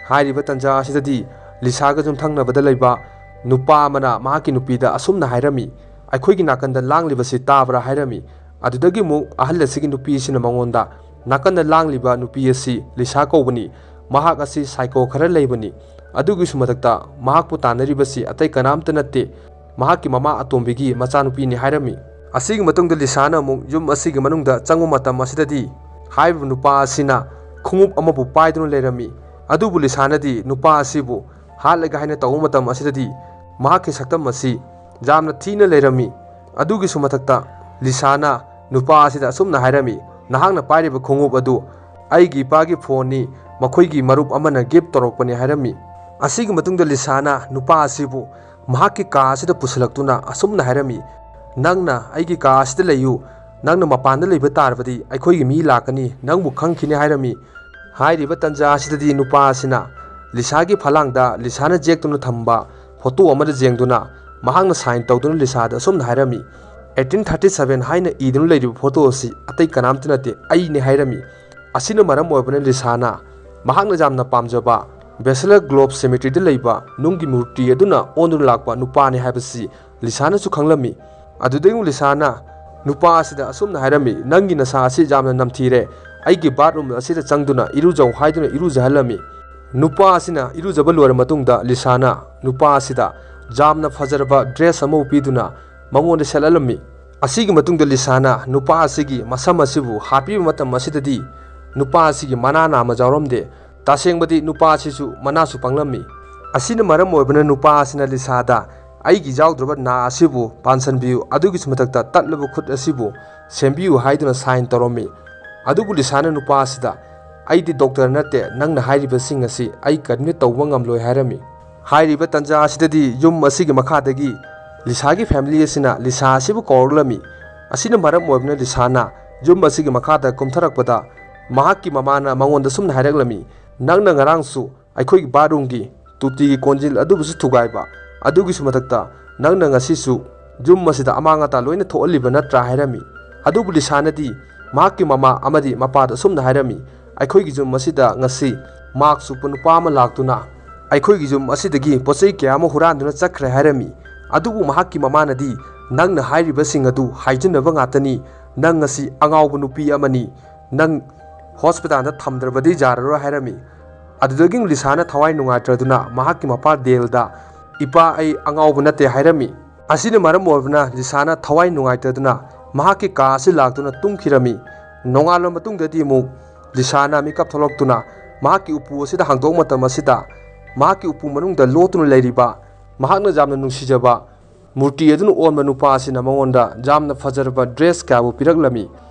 ꯍꯥꯏꯔꯤꯕ ꯇꯟꯖꯥ ꯑꯁꯤꯗꯗꯤ ꯂꯤꯁꯥꯒ ꯌꯨꯝꯊꯪꯅꯕꯗ ꯂꯩꯕ ꯅꯨꯄꯥ ꯑꯃꯅ ꯃꯍꯥꯛꯀꯤ ꯅꯨꯄꯤꯗ ꯑꯁꯨꯝꯅ ꯍꯥꯏꯔꯝꯃꯤ, "ꯑꯩꯈꯣꯏꯒꯤ ꯅꯥꯀꯟꯗ ꯂꯥꯡꯂꯤꯕꯁꯤ ꯇꯥꯕ꯭ꯔꯥ?" ꯍꯥꯏꯔꯝꯃꯤ꯫ ꯑꯗꯨꯗꯒꯤ ꯑꯃꯨꯛ ꯑꯍꯜ ꯑꯁꯤꯒꯤ ꯅꯨꯄꯤ ꯑꯁꯤꯅ ꯃꯉꯣꯟꯗ, "ꯅꯥꯀꯟꯗ ꯂꯥꯡꯂꯤꯕ ꯅꯨꯄꯤ ꯑꯁꯤ ꯂꯤꯁꯥ ꯀꯧꯕꯅꯤ, ꯃꯍꯥꯛ ꯑꯁꯤ ꯁꯥꯏꯀꯣ ꯈꯔ ꯂꯩꯕꯅꯤ, ꯑꯗꯨꯒꯤꯁꯨ ꯃꯊꯛꯇ ꯃꯍꯥꯛꯄꯨ ꯇꯥꯟꯅꯔꯤꯕꯁꯤ ꯑꯇꯩ ꯀꯅꯥꯝꯇ ꯅꯠꯇꯦ, ꯃꯍꯥꯛꯀꯤ ꯃꯃꯥ ꯑꯇꯣꯝꯕꯤꯒꯤ ꯃꯆꯥꯅꯨꯄꯤꯅꯤ" ꯍꯥꯏꯔꯝꯃꯤ꯫ ꯑꯁꯤꯒꯤ ꯃꯇꯨꯡꯗ ꯂꯤꯁꯥꯅ ꯑꯃꯨꯛ ꯌꯨꯝ ꯑꯁꯤꯒꯤ ꯃꯅꯨꯡꯗ ꯆꯪꯕ ꯃꯇꯝ ꯑꯁꯤꯗꯗꯤ ꯍꯥꯏꯔꯤꯕ ꯅꯨꯄꯥ ꯑꯁꯤꯅ ꯈꯣꯡꯎꯞ ꯑꯃꯕꯨ ꯄꯥꯏꯗꯨꯅ ꯂꯩꯔꯝꯃꯤ꯫ ꯑꯗꯨꯕꯨ ꯂꯤꯁꯥꯅꯗꯤ ꯅꯨꯄꯥ ꯑꯁꯤꯕꯨ ꯍꯥꯠꯂꯒꯦ ꯍꯥꯏꯅ ꯇꯧꯕ ꯃꯇꯝ ꯑꯁꯤꯗꯗꯤ ꯃꯍꯥꯛꯀꯤ ꯁꯛꯇꯝ ꯑꯁꯤ ꯌꯥꯝꯅ ꯊꯤꯅ ꯂꯩꯔꯝꯃꯤ꯫ ꯑꯗꯨꯒꯤꯁꯨ ꯃꯊꯛꯇ ꯂꯤꯁꯥꯅ ꯅꯨꯄꯥ ꯑꯁꯤꯗ ꯑꯁꯨꯝꯅ ꯍꯥꯏꯔꯝꯃꯤ, "ꯅꯍꯥꯛꯅ ꯄꯥꯏꯔꯤꯕ ꯈꯣꯡꯎꯞ ꯑꯗꯨ ꯑꯩꯒꯤ ꯏꯄꯥꯒꯤ ꯐꯣꯟꯅꯤ, ꯃꯈꯣꯏꯒꯤ ꯃꯔꯨꯞ ꯑꯃꯅ ꯒꯤꯐ ꯇꯧꯔꯛꯄꯅꯤ" ꯍꯥꯏꯔꯝꯃꯤ꯫ ꯑꯁꯤꯒꯤ ꯃꯇꯨꯡꯗ ꯂꯤꯁꯥꯅ ꯅꯨꯄꯥ ꯑꯁꯤꯕꯨ ꯃꯍꯥꯛꯀꯤ ꯀꯥ ꯑꯁꯤꯗ ꯄꯨꯁꯤꯜꯂꯛꯇꯨꯅ ꯑꯁꯨꯝꯅ ꯍꯥꯏꯔꯝꯃꯤ, "ꯅꯪꯅ ꯑꯩꯒꯤ ꯀꯥ ꯑꯁꯤꯗ ꯂꯩꯌꯨ, ꯅꯪꯅ ꯃꯄꯥꯟꯗ ꯂꯩꯕ ꯇꯥꯔꯕꯗꯤ ꯑꯩꯈꯣꯏꯒꯤ ꯃꯤ ꯂꯥꯛꯀꯅꯤ, ꯅꯪꯕꯨ ꯈꯪꯈꯤꯅꯤ" ꯍꯥꯏꯔꯝꯃꯤ꯫ ꯍꯥꯏꯔꯤꯕ ꯇꯟꯖꯥ ꯑꯁꯤꯗꯗꯤ ꯅꯨꯄꯥ ꯑꯁꯤꯅ ꯂꯤꯁꯥꯒꯤ ꯐꯂꯥꯡꯗ ꯂꯤꯁꯥꯅ ꯖꯦꯛꯇꯨꯅ ꯊꯝꯕ ꯐꯣꯇꯣ ꯑꯃꯗ ꯌꯦꯡꯗꯨꯅ ꯃꯍꯥꯛꯅ ꯁꯥꯏꯟ ꯇꯧꯗꯨꯅ ꯂꯤꯁꯥꯗ ꯑꯁꯨꯝꯅ ꯍꯥꯏꯔꯝꯃꯤ, "ꯑꯩꯠꯇꯤꯟ ꯊꯥꯔꯇꯤ ꯁꯚꯦꯟ" ꯍꯥꯏꯅ ꯏꯗꯨꯅ ꯂꯩꯔꯤꯕ ꯐꯣꯇꯣ ꯑꯁꯤ ꯑꯇꯩ ꯀꯅꯥꯝꯇ ꯅꯠꯇꯦ, ꯑꯩꯅꯤ ꯍꯥꯏꯔꯝꯃꯤ꯫ ꯑꯁꯤꯅ ꯃꯔꯝ ꯑꯣꯏꯕꯅ ꯂꯤꯁꯥꯅ ꯃꯍꯥꯛꯅ ꯌꯥꯝꯅ ꯄꯥꯝꯖꯕ ꯕꯦꯁꯂꯔ ꯒ꯭ꯂꯣꯕ ꯁꯦꯃꯤꯇ꯭ꯔꯤꯗ ꯂꯩꯕ ꯅꯨꯡꯒꯤ ꯃꯨꯔꯇꯤ ꯑꯗꯨꯅ ꯑꯣꯟꯗꯨꯅ ꯂꯥꯛꯄ ꯅꯨꯄꯥꯅꯤ ꯍꯥꯏꯕꯁꯤ ꯂꯤꯁꯥꯅꯁꯨ ꯈꯪꯂꯝꯃꯤ꯫ ꯑꯗꯨꯗꯒꯤ ꯑꯃꯨꯛ ꯂꯤꯁꯥꯅ ꯅꯨꯄꯥ ꯑꯁꯤꯗ ꯑꯁꯨꯝꯅ ꯍꯥꯏꯔꯝꯃꯤ, "ꯅꯪꯒꯤ ꯅꯁꯥ ꯑꯁꯤ ꯌꯥꯝꯅ ꯅꯝꯊꯤꯔꯦ, ꯑꯩꯒꯤ ꯕꯥꯠꯔꯨꯝ ꯑꯁꯤꯗ ꯆꯪꯗꯨꯅ ꯏꯔꯨꯖꯧ" ꯍꯥꯏꯗꯨꯅ ꯏꯔꯨꯖꯍꯜꯂꯝꯃꯤ꯫ ꯅꯨꯄꯥ ꯑꯁꯤꯅ ꯏꯔꯨꯖꯕ ꯂꯣꯏꯔ ꯃꯇꯨꯡꯗ ꯂꯤꯁꯥꯅ ꯅꯨꯄꯥ ꯑꯁꯤꯗ ꯌꯥꯝꯅ ꯐꯖꯔꯕ ꯗ꯭ꯔꯦꯁ ꯑꯃꯕꯨ ꯄꯤꯗꯨꯅ ꯃꯉꯣꯟꯗ ꯁꯦꯠꯍꯜꯂꯝꯃꯤ꯫ ꯑꯁꯤꯒꯤ ꯃꯇꯨꯡꯗ ꯂꯤꯁꯥꯅ ꯅꯨꯄꯥ ꯑꯁꯤꯒꯤ ꯃꯁꯝ ꯑꯁꯤꯕꯨ ꯍꯥꯠꯄꯤꯕ ꯃꯇꯝ ꯑꯁꯤꯗꯗꯤ ꯅꯨꯄꯥ ꯑꯁꯤꯒꯤ ꯃꯅꯥ ꯅꯥꯝꯃ ꯌꯥꯎꯔꯝꯗꯦ꯫ ꯇꯁꯦꯡꯕꯗꯤ ꯅꯨꯄꯥ ꯑꯁꯤꯁꯨ ꯃꯅꯥꯁꯨ ꯄꯪꯂꯝꯃꯤ꯫ ꯑꯁꯤꯅ ꯃꯔꯝ ꯑꯣꯏꯕꯅ ꯅꯨꯄꯥ ꯑꯁꯤꯅ ꯂꯤꯁꯥꯗ "ꯑꯩꯒꯤ ꯌꯥꯎꯗ꯭ꯔꯕ ꯅꯥ ꯑꯁꯤꯕꯨ ꯄꯥꯟꯁꯤꯟꯕꯤꯌꯨ, ꯑꯗꯨꯒꯤꯁꯨ ꯃꯊꯛꯇ ꯇꯠꯂꯕ ꯈꯨꯠ ꯑꯁꯤꯕꯨ ꯁꯦꯝꯕꯤꯌꯨ" ꯍꯥꯏꯗꯨꯅ ꯁꯥꯏꯟ ꯇꯧꯔꯝꯃꯤ꯫ ꯑꯗꯨꯕꯨ ꯂꯤꯁꯥꯅ ꯅꯨꯄꯥ ꯑꯁꯤꯗ "ꯑꯩꯗꯤ ꯗꯣꯛꯇꯔ ꯅꯠꯇꯦ, ꯅꯪꯅ ꯍꯥꯏꯔꯤꯕꯁꯤꯡ ꯑꯁꯤ ꯑꯩ ꯀꯔꯤꯝꯇ ꯇꯧꯕ ꯉꯝꯂꯣꯏ" ꯍꯥꯏꯔꯝꯃꯤ꯫ ꯍꯥꯏꯔꯤꯕ ꯇꯟꯖꯥ ꯑꯁꯤꯗꯗꯤ ꯌꯨꯝ ꯑꯁꯤꯒꯤ ꯃꯈꯥꯗꯒꯤ ꯂꯤꯁꯥꯒꯤ ꯐꯦꯃꯤꯂꯤ ꯑꯁꯤꯅ ꯂꯤꯁꯥ ꯑꯁꯤꯕꯨ ꯀꯧꯔꯛꯂꯝꯃꯤ꯫ ꯑꯁꯤꯅ ꯃꯔꯝ ꯑꯣꯏꯕꯅ ꯂꯤꯁꯥꯅ ꯌꯨꯝ ꯑꯁꯤꯒꯤ ꯃꯈꯥꯗ ꯀꯨꯝꯊꯔꯛꯄꯗ ꯃꯍꯥꯛꯀꯤ ꯃꯃꯥꯅ ꯃꯉꯣꯟꯗ ꯁꯨꯝꯅ ꯍꯥꯏꯔꯛꯂꯝꯃꯤ, "ꯅꯪꯅ ꯉꯔꯥꯡꯁꯨ ꯑꯩꯈꯣꯏꯒꯤ ꯕꯥꯠꯔꯨꯝꯒꯤ ꯇꯣꯇꯤꯒꯤ ꯀꯣꯟꯖꯤꯜ ꯑꯗꯨꯕꯨꯁꯨ ꯊꯨꯒꯥꯏꯕ, ꯑꯗꯨꯒꯤꯁꯨ ꯃꯊꯛꯇ ꯅꯪꯅ ꯉꯁꯤꯁꯨ ꯌꯨꯝ ꯑꯁꯤꯗ ꯑꯃꯥꯡ ꯑꯇꯥ ꯂꯣꯏꯅ ꯊꯣꯛꯍꯜꯂꯤꯕ ꯅꯠꯇ꯭ꯔꯥ?" ꯍꯥꯏꯔꯝꯃꯤ꯫ ꯑꯗꯨꯕꯨ ꯂꯤꯁꯥꯅꯗꯤ ꯃꯍꯥꯛꯀꯤ ꯃꯃꯥ ꯑꯃꯗꯤ ꯃꯄꯥꯗ ꯑꯁꯨꯝꯅ ꯍꯥꯏꯔꯝꯃꯤ, "ꯑꯩꯈꯣꯏꯒꯤ ꯌꯨꯝ ꯑꯁꯤꯗ ꯉꯁꯤ ꯃꯥꯛꯁ ꯎꯞꯄ ꯅꯨꯄꯥ ꯑꯃ ꯂꯥꯛꯇꯨꯅ ꯑꯩꯈꯣꯏꯒꯤ ꯌꯨꯝ ꯑꯁꯤꯗꯒꯤ ꯄꯣꯠ ꯆꯩ ꯀꯌꯥ ꯑꯃ ꯍꯨꯔꯥꯟꯗꯨꯅ ꯆꯠꯈ꯭ꯔꯦ" ꯍꯥꯏꯔꯝꯃꯤ꯫ ꯑꯗꯨꯕꯨ ꯃꯍꯥꯛꯀꯤ ꯃꯃꯥꯅꯗꯤ "ꯅꯪꯅ ꯍꯥꯏꯔꯤꯕꯁꯤꯡ ꯑꯗꯨ ꯍꯥꯏꯖꯤꯟꯅꯕ ꯉꯥꯛꯇꯅꯤ, ꯅꯪ ꯉꯁꯤ ꯑꯉꯥꯎꯕ ꯅꯨꯄꯤ ꯑꯃꯅꯤ, ꯅꯪ ꯍꯣꯁꯄꯤꯇꯥꯜꯗ ꯊꯝꯗ꯭ꯔꯕꯗꯤ ꯌꯥꯔꯔꯣꯏ" ꯍꯥꯏꯔꯝꯃꯤ꯫ ꯑꯗꯨꯗꯒꯤ ꯂꯤꯁꯥꯅ ꯊꯋꯥꯏ ꯅꯨꯡꯉꯥꯏꯇ꯭ꯔꯗꯨꯅ ꯃꯍꯥꯛꯀꯤ ꯃꯄꯥ ꯗꯦꯜꯗ "ꯏꯄꯥ, ꯑꯩ ꯑꯉꯥꯎꯕ ꯅꯠꯇꯦ" ꯍꯥꯏꯔꯝꯃꯤ꯫ ꯑꯁꯤꯅ ꯃꯔꯝ ꯑꯣꯏꯕꯅ ꯂꯤꯁꯥꯅ ꯊꯋꯥꯏ ꯅꯨꯡꯉꯥꯏꯇꯗꯨꯅ ꯃꯍꯥꯛꯀꯤ ꯀꯥ ꯑꯁꯤ ꯂꯥꯛꯇꯨꯅ ꯇꯨꯝꯈꯤꯔꯝꯃꯤ꯫ ꯅꯣꯡꯉꯥꯜꯂꯕ ꯃꯇꯨꯡꯗꯗꯤ ꯑꯃꯨꯛ ꯂꯤꯁꯥꯅ ꯃꯤꯀꯞ ꯊꯣꯛꯂꯛꯇꯨꯅ ꯃꯍꯥꯛꯀꯤ ꯎꯄꯨ ꯑꯁꯤꯗ ꯍꯥꯡꯗꯣꯛꯄ ꯃꯇꯝ ꯑꯁꯤꯗ ꯃꯍꯥꯛꯀꯤ ꯎꯄꯨ ꯃꯅꯨꯡꯗ ꯂꯣꯠꯇꯨꯅ ꯂꯩꯔꯤꯕ ꯃꯍꯥꯛꯅ ꯌꯥꯝꯅ ꯅꯨꯡꯁꯤꯖꯕ ꯃꯨꯔꯇꯤ ꯑꯗꯨꯅ ꯑꯣꯟꯕ ꯅꯨꯄꯥ ꯑꯁꯤꯅ ꯃꯉꯣꯟꯗ ꯌꯥꯝꯅ ꯐꯖꯔꯕ ꯗ꯭ꯔꯦꯁ ꯀꯌꯥꯕꯨ ꯄꯤꯔꯛꯂꯝꯃꯤ꯫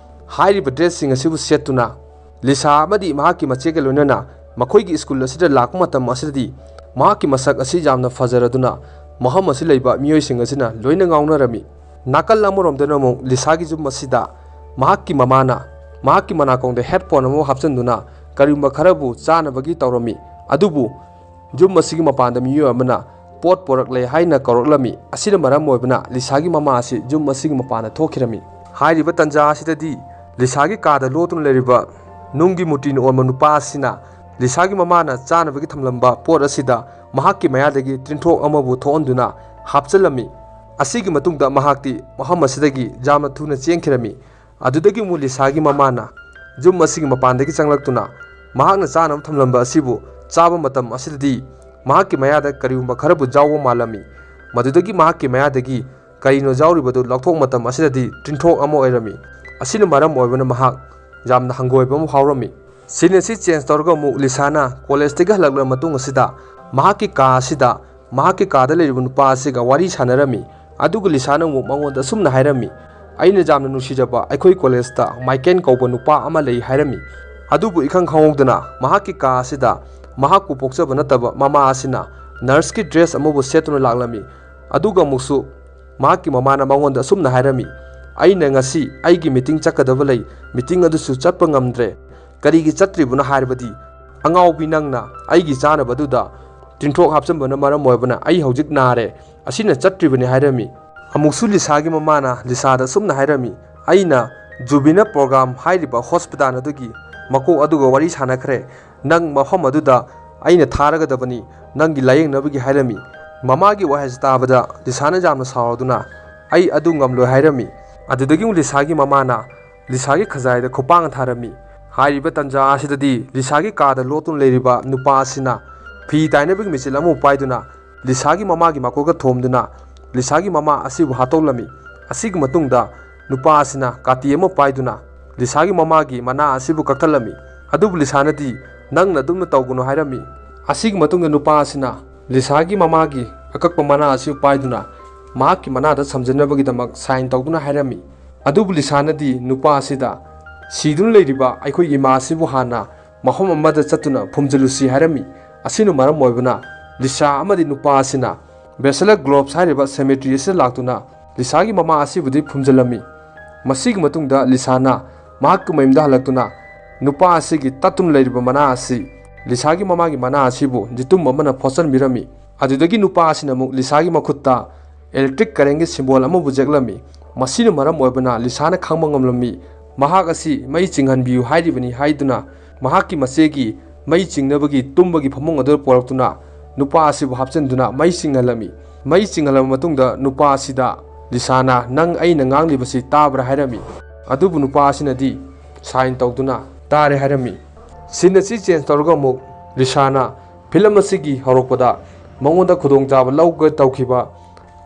ꯍꯥꯏꯔꯤꯕ ꯗ꯭ꯔꯦꯁꯁꯤꯡ ꯑꯁꯤꯕꯨ ꯁꯦꯠꯇꯨꯅ ꯂꯤꯁꯥ ꯑꯃꯗꯤ ꯃꯍꯥꯛꯀꯤ ꯃꯆꯦꯒ ꯂꯣꯏꯅꯅ ꯃꯈꯣꯏꯒꯤ ꯁ꯭ꯀꯨꯜ ꯑꯁꯤꯗ ꯂꯥꯛꯄ ꯃꯇꯝ ꯑꯁꯤꯗꯗꯤ ꯃꯍꯥꯛꯀꯤ ꯃꯁꯛ ꯑꯁꯤ ꯌꯥꯝꯅ ꯐꯖꯔꯗꯨꯅ ꯃꯐꯝ ꯑꯁꯤ ꯂꯩꯕ ꯃꯤꯑꯣꯏꯁꯤꯡ ꯑꯁꯤꯅ ꯂꯣꯏꯅ ꯉꯥꯎꯅꯔꯝꯃꯤ꯫ ꯅꯥꯀꯜ ꯑꯃꯔꯣꯝꯗꯅ ꯑꯃꯨꯛ ꯂꯤꯁꯥꯒꯤ ꯌꯨꯝ ꯑꯁꯤꯗ ꯃꯍꯥꯛꯀꯤ ꯃꯃꯥꯅ ꯃꯍꯥꯛꯀꯤ ꯃꯅꯥꯀꯣꯡꯗ ꯍꯦꯗꯐꯣꯟ ꯑꯃ ꯍꯥꯞꯆꯤꯟꯗꯨꯅ ꯀꯔꯤꯒꯨꯝꯕ ꯈꯔꯕꯨ ꯆꯥꯅꯕꯒꯤ ꯇꯧꯔꯝꯃꯤ꯫ ꯑꯗꯨꯕꯨ ꯌꯨꯝ ꯑꯁꯤꯒꯤ ꯃꯄꯥꯟꯗ ꯃꯤꯑꯣꯏ ꯑꯃꯅ ꯄꯣꯠ ꯄꯣꯔꯛꯂꯦ ꯍꯥꯏꯅ ꯀꯧꯔꯛꯂꯝꯃꯤ꯫ ꯑꯁꯤꯅ ꯃꯔꯝ ꯑꯣꯏꯕꯅ ꯂꯤꯁꯥꯒꯤ ꯃꯃꯥ ꯑꯁꯤ ꯌꯨꯝ ꯑꯁꯤꯒꯤ ꯃꯄꯥꯟꯗ ꯊꯣꯛꯈꯤꯔꯝꯃꯤ꯫ ꯍꯥꯏꯔꯤꯕ ꯇꯟꯖꯥ ꯑꯁꯤꯗꯗꯤ ꯂꯤꯁꯥꯒꯤ ꯀꯥꯗ ꯂꯣꯠꯇꯨꯅ ꯂꯩꯔꯤꯕ ꯅꯨꯡꯒꯤ ꯃꯨꯔꯇꯤꯅ ꯑꯣꯟꯕ ꯅꯨꯄꯥ ꯑꯁꯤꯅ ꯂꯤꯁꯥꯒꯤ ꯃꯃꯥꯅ ꯆꯥꯅꯕꯒꯤ ꯊꯝꯂꯝꯕ ꯄꯣꯠ ꯑꯁꯤꯗ ꯃꯍꯥꯛꯀꯤ ꯃꯌꯥꯗꯒꯤ ꯇꯤꯟꯊ꯭ꯔꯣꯛ ꯑꯃꯕꯨ ꯊꯣꯛꯍꯟꯗꯨꯅ ꯍꯥꯞꯆꯤꯜꯂꯝꯃꯤ꯫ ꯑꯁꯤꯒꯤ ꯃꯇꯨꯡꯗ ꯃꯍꯥꯛꯇꯤ ꯃꯐꯝ ꯑꯁꯤꯗꯒꯤ ꯌꯥꯝꯅ ꯊꯨꯅ ꯆꯦꯟꯈꯤꯔꯝꯃꯤ꯫ ꯑꯗꯨꯗꯒꯤ ꯑꯃꯨꯛ ꯂꯤꯁꯥꯒꯤ ꯃꯃꯥꯅ ꯌꯨꯝ ꯑꯁꯤꯒꯤ ꯃꯄꯥꯟꯗꯒꯤ ꯆꯪꯂꯛꯇꯨꯅ ꯃꯍꯥꯛꯅ ꯆꯥꯅꯕ ꯊꯝꯂꯝꯕ ꯑꯁꯤꯕꯨ ꯆꯥꯕ ꯃꯇꯝ ꯑꯁꯤꯗꯗꯤ ꯃꯍꯥꯛꯀꯤ ꯃꯌꯥꯗ ꯀꯔꯤꯒꯨꯝꯕ ꯈꯔꯕꯨ ꯌꯥꯎꯕ ꯃꯥꯜꯂꯝꯃꯤ꯫ ꯃꯗꯨꯗꯒꯤ ꯃꯍꯥꯛꯀꯤ ꯃꯌꯥꯗꯒꯤ ꯀꯔꯤꯅꯣ ꯌꯥꯎꯔꯤꯕꯗꯨ ꯂꯧꯊꯣꯛ ꯃꯇꯝ ꯑꯁꯤꯗꯗꯤ ꯇꯤꯟꯊ꯭ꯔꯣꯛ ꯑꯃ ꯑꯣꯏꯔꯝꯃꯤ꯫ ꯑꯁꯤꯅ ꯃꯔꯝ ꯑꯣꯏꯕꯅ ꯃꯍꯥꯛ ꯌꯥꯝꯅ ꯍꯪꯒꯣꯏꯕ ꯑꯃ ꯐꯥꯎꯔꯝꯃꯤ꯫ ꯁꯤꯟ ꯑꯁꯤ ꯆꯦꯟꯖ ꯇꯧꯔꯒ ꯑꯃꯨꯛ ꯂꯤꯁꯥꯅ ꯀꯣꯂꯦꯖꯇꯒꯤ ꯍꯜꯂꯛꯂꯕ ꯃꯇꯨꯡ ꯑꯁꯤꯗ ꯃꯍꯥꯛꯀꯤ ꯀꯥ ꯑꯁꯤꯗ ꯃꯍꯥꯛꯀꯤ ꯀꯥꯗ ꯂꯩꯔꯤꯕ ꯅꯨꯄꯥ ꯑꯁꯤꯒ ꯋꯥꯔꯤ ꯁꯥꯟꯅꯔꯝꯃꯤ꯫ ꯑꯗꯨꯒ ꯂꯤꯁꯥꯅ ꯑꯃꯨꯛ ꯃꯉꯣꯟꯗ ꯑꯁꯨꯝꯅ ꯍꯥꯏꯔꯝꯃꯤ, "ꯑꯩꯅ ꯌꯥꯝꯅ ꯅꯨꯡꯁꯤꯖꯕ ꯑꯩꯈꯣꯏ ꯀꯣꯂꯦꯖꯇ ꯃꯥꯏꯀꯦꯟ ꯀꯧꯕ ꯅꯨꯄꯥ ꯑꯃ ꯂꯩ" ꯍꯥꯏꯔꯝꯃꯤ꯫ ꯑꯗꯨꯕꯨ ꯏꯈꯪ ꯈꯪꯍꯧꯗꯅ ꯃꯍꯥꯛꯀꯤ ꯀꯥ ꯑꯁꯤꯗ ꯃꯍꯥꯛꯄꯨ ꯄꯣꯛꯆꯕ ꯅꯠꯇꯕ ꯃꯃꯥ ꯑꯁꯤꯅ ꯅꯔꯁꯀꯤ ꯗ꯭ꯔꯦꯁ ꯑꯃꯕꯨ ꯁꯦꯠꯇꯨꯅ ꯂꯥꯛꯂꯝꯃꯤ꯫ ꯑꯗꯨꯒ ꯑꯃꯨꯛꯁꯨ ꯃꯍꯥꯛꯀꯤ ꯃꯃꯥꯅ ꯃꯉꯣꯟꯗ ꯑꯁꯨꯝꯅ ꯍꯥꯏꯔꯝꯃꯤ, "ꯑꯩꯅ ꯉꯁꯤ ꯑꯩꯒꯤ ꯃꯤꯇꯤꯡ ꯆꯠꯀꯗꯕ ꯂꯩ, ꯃꯤꯇꯤꯡ ꯑꯗꯨꯁꯨ ꯆꯠꯄ ꯉꯝꯗ꯭ꯔꯦ꯫ ꯀꯔꯤꯒꯤ ꯆꯠꯇ꯭ꯔꯤꯕꯅꯣ ꯍꯥꯏꯔꯕꯗꯤ, ꯑꯉꯥꯎꯕꯤ ꯅꯪꯅ ꯑꯩꯒꯤ ꯆꯥꯅꯕꯗꯨꯗ ꯇꯤꯟꯊ꯭ꯔꯣꯛ ꯍꯥꯞꯆꯤꯟꯕꯅ ꯃꯔꯝ ꯑꯣꯏꯕꯅ ꯑꯩ ꯍꯧꯖꯤꯛ ꯅꯥꯔꯦ, ꯑꯁꯤꯅ ꯆꯠꯇ꯭ꯔꯤꯕꯅꯤ" ꯍꯥꯏꯔꯝꯃꯤ꯫ ꯑꯃꯨꯛꯁꯨ ꯂꯤꯁꯥꯒꯤ ꯃꯃꯥꯅ ꯂꯤꯁꯥꯗ ꯑꯁꯨꯝꯅ ꯍꯥꯏꯔꯝꯃꯤ, "ꯑꯩꯅ ꯖꯨꯕꯤꯅ ꯄ꯭ꯔꯣꯒ꯭ꯔꯥꯝ ꯍꯥꯏꯔꯤꯕ ꯍꯣꯁꯄꯤꯇꯥꯜ ꯑꯗꯨꯒꯤ ꯃꯀꯣꯛ ꯑꯗꯨꯒ ꯋꯥꯔꯤ ꯁꯥꯟꯅꯈ꯭ꯔꯦ꯫ ꯅꯪ ꯃꯐꯝ ꯑꯗꯨꯗ ꯑꯩꯅ ꯊꯥꯔꯒꯗꯕꯅꯤ, ꯅꯪꯒꯤ ꯂꯥꯌꯦꯡꯅꯕꯒꯤ" ꯍꯥꯏꯔꯝꯃꯤ꯫ ꯃꯃꯥꯒꯤ ꯋꯥꯍꯩꯁꯤ ꯇꯥꯕꯗ ꯂꯤꯁꯥꯅ ꯌꯥꯝꯅ ꯁꯥꯎꯔꯗꯨꯅ, "ꯑꯩ ꯑꯗꯨ ꯉꯝꯂꯣꯏ" ꯍꯥꯏꯔꯝꯃꯤ꯫ ꯑꯗꯨꯗꯒꯤ ꯑꯃꯨꯛ ꯂꯤꯁꯥꯒꯤ ꯃꯃꯥꯅ ꯂꯤꯁꯥꯒꯤ ꯈꯖꯥꯏꯗ ꯈꯨꯄꯥꯡ ꯊꯥꯔꯝꯃꯤ꯫ ꯍꯥꯏꯔꯤꯕ ꯇꯟꯖꯥ ꯑꯁꯤꯗꯗꯤ ꯂꯤꯁꯥꯒꯤ ꯀꯥꯗ ꯂꯣꯠꯇꯨꯅ ꯂꯩꯔꯤꯕ ꯅꯨꯄꯥ ꯑꯁꯤꯅ ꯐꯤ ꯇꯥꯏꯅꯕꯒꯤ ꯃꯦꯆꯤꯟ ꯑꯃꯕꯨ ꯄꯥꯏꯗꯨꯅ ꯂꯤꯁꯥꯒꯤ ꯃꯃꯥꯒꯤ ꯃꯀꯣꯛꯇ ꯊꯣꯝꯗꯨꯅ ꯂꯤꯁꯥꯒꯤ ꯃꯃꯥ ꯑꯁꯤꯕꯨ ꯍꯥꯠꯇꯣꯛꯂꯝꯃꯤ꯫ ꯑꯁꯤꯒꯤ ꯃꯇꯨꯡꯗ ꯅꯨꯄꯥ ꯑꯁꯤꯅ ꯀꯥꯇꯤ ꯑꯃ ꯄꯥꯏꯗꯨꯅ ꯂꯤꯁꯥꯒꯤ ꯃꯃꯥꯒꯤ ꯃꯅꯥ ꯑꯁꯤꯕꯨ ꯀꯛꯊꯠꯂꯝꯃꯤ꯫ ꯑꯗꯨꯕꯨ ꯂꯤꯁꯥꯅꯗꯤ, "ꯅꯪꯅ ꯑꯗꯨꯝꯅ ꯇꯧꯒꯅꯨ" ꯍꯥꯏꯔꯝꯃꯤ꯫ ꯑꯁꯤꯒꯤ ꯃꯇꯨꯡꯗ ꯅꯨꯄꯥ ꯑꯁꯤꯅ ꯂꯤꯁꯥꯒꯤ ꯃꯃꯥꯒꯤ ꯑꯀꯛꯄ ꯃꯅꯥ ꯑꯁꯤꯕꯨ ꯄꯥꯏꯗꯨꯅ ꯃꯍꯥꯛꯀꯤ ꯃꯅꯥꯗ ꯁꯝꯖꯟꯅꯕꯒꯤꯗꯃꯛ ꯁꯥꯏꯟ ꯇꯧꯗꯨꯅ ꯍꯥꯏꯔꯝꯃꯤ꯫ ꯑꯗꯨꯕꯨ ꯂꯤꯁꯥꯅꯗꯤ ꯅꯨꯄꯥ ꯑꯁꯤꯗ, "ꯁꯤꯗꯨꯅ ꯂꯩꯔꯤꯕ ꯑꯩꯈꯣꯏ ꯏꯃꯥ ꯑꯁꯤꯕꯨ ꯍꯥꯟꯅ ꯃꯐꯝ ꯑꯃꯗ ꯆꯠꯇꯨꯅ ꯐꯨꯝꯖꯤꯜꯂꯨꯁꯤ" ꯍꯥꯏꯔꯝꯃꯤ꯫ ꯑꯁꯤꯅ ꯃꯔꯝ ꯑꯣꯏꯕꯅ ꯂꯤꯁꯥ ꯑꯃꯗꯤ ꯅꯨꯄꯥ ꯑꯁꯤꯅ ꯕꯦꯁꯦꯂꯔ ꯒ꯭ꯂꯣꯕꯁ ꯍꯥꯏꯔꯤꯕ ꯁꯦꯃꯦꯇ꯭ꯔꯤ ꯑꯁꯤꯗ ꯂꯥꯛꯇꯨꯅ ꯂꯤꯁꯥꯒꯤ ꯃꯃꯥ ꯑꯁꯤꯕꯨꯗꯤ ꯐꯨꯝꯖꯤꯜꯂꯝꯃꯤ꯫ ꯃꯁꯤꯒꯤ ꯃꯇꯨꯡꯗ ꯂꯤꯁꯥꯅ ꯃꯍꯥꯛꯀꯤ ꯃꯌꯨꯝꯗ ꯍꯜꯂꯛꯇꯨꯅ ꯅꯨꯄꯥ ꯑꯁꯤꯒꯤ ꯇꯠꯇꯨꯅ ꯂꯩꯔꯤꯕ ꯃꯅꯥ ꯑꯁꯤ, ꯂꯤꯁꯥꯒꯤ ꯃꯃꯥꯒꯤ ꯃꯅꯥ ꯑꯁꯤꯕꯨ ꯌꯦꯇꯨꯝ ꯑꯃꯅ ꯐꯣꯠꯆꯟꯕꯤꯔꯝꯃꯤ꯫ ꯑꯗꯨꯗꯒꯤ ꯅꯨꯄꯥ ꯑꯁꯤꯅ ꯑꯃꯨꯛ ꯂꯤꯁꯥꯒꯤ ꯃꯈꯨꯠꯇ ꯏꯂꯦꯛꯇ꯭ꯔꯤꯛ ꯀꯔꯦꯟꯒꯤ ꯁꯤꯝꯕꯣꯜ ꯑꯃꯕꯨ ꯌꯦꯛꯂꯝꯃꯤ꯫ ꯃꯁꯤꯅ ꯃꯔꯝ ꯑꯣꯏꯕꯅ ꯂꯤꯁꯥꯅ ꯈꯪꯕ ꯉꯝꯂꯝꯃꯤ꯫ ꯃꯍꯥꯛ ꯑꯁꯤ ꯃꯩ ꯆꯤꯡꯍꯟꯕꯤꯌꯨ ꯍꯥꯏꯔꯤꯕꯅꯤ ꯍꯥꯏꯗꯨꯅ ꯃꯍꯥꯛꯀꯤ ꯃꯆꯦꯒꯤ ꯃꯩ ꯆꯤꯡꯅꯕꯒꯤ ꯇꯨꯝꯕꯒꯤ ꯐꯃꯨꯡ ꯑꯗꯨꯗ ꯄꯣꯔꯛꯇꯨꯅ ꯅꯨꯄꯥ ꯑꯁꯤꯕꯨ ꯍꯥꯞꯆꯤꯟꯗꯨꯅ ꯃꯩ ꯆꯤꯡꯍꯜꯂꯝꯃꯤ꯫ ꯃꯩ ꯆꯤꯡꯍꯜꯂꯕ ꯃꯇꯨꯡꯗ ꯅꯨꯄꯥ ꯑꯁꯤꯗ ꯂꯤꯁꯥꯅ, "ꯅꯪ ꯑꯩꯅ ꯉꯥꯡꯂꯤꯕꯁꯤ ꯇꯥꯕ꯭ꯔꯥ?" ꯍꯥꯏꯔꯝꯃꯤ꯫ ꯑꯗꯨꯕꯨ ꯅꯨꯄꯥ ꯑꯁꯤꯅꯗꯤ ꯁꯥꯏꯟ ꯇꯧꯗꯨꯅ ꯇꯥꯔꯦ ꯍꯥꯏꯔꯝꯃꯤ꯫ ꯁꯤꯟ ꯑꯁꯤ ꯆꯦꯟꯖ ꯇꯧꯔꯒ ꯑꯃꯨꯛ ꯂꯤꯁꯥꯅ ꯐꯤꯂꯝ ꯑꯁꯤꯒꯤ ꯍꯧꯔꯛꯄꯗ ꯃꯉꯣꯟꯗ ꯈꯨꯗꯣꯡꯆꯥꯕ ꯂꯧꯒꯦ ꯇꯧꯈꯤꯕ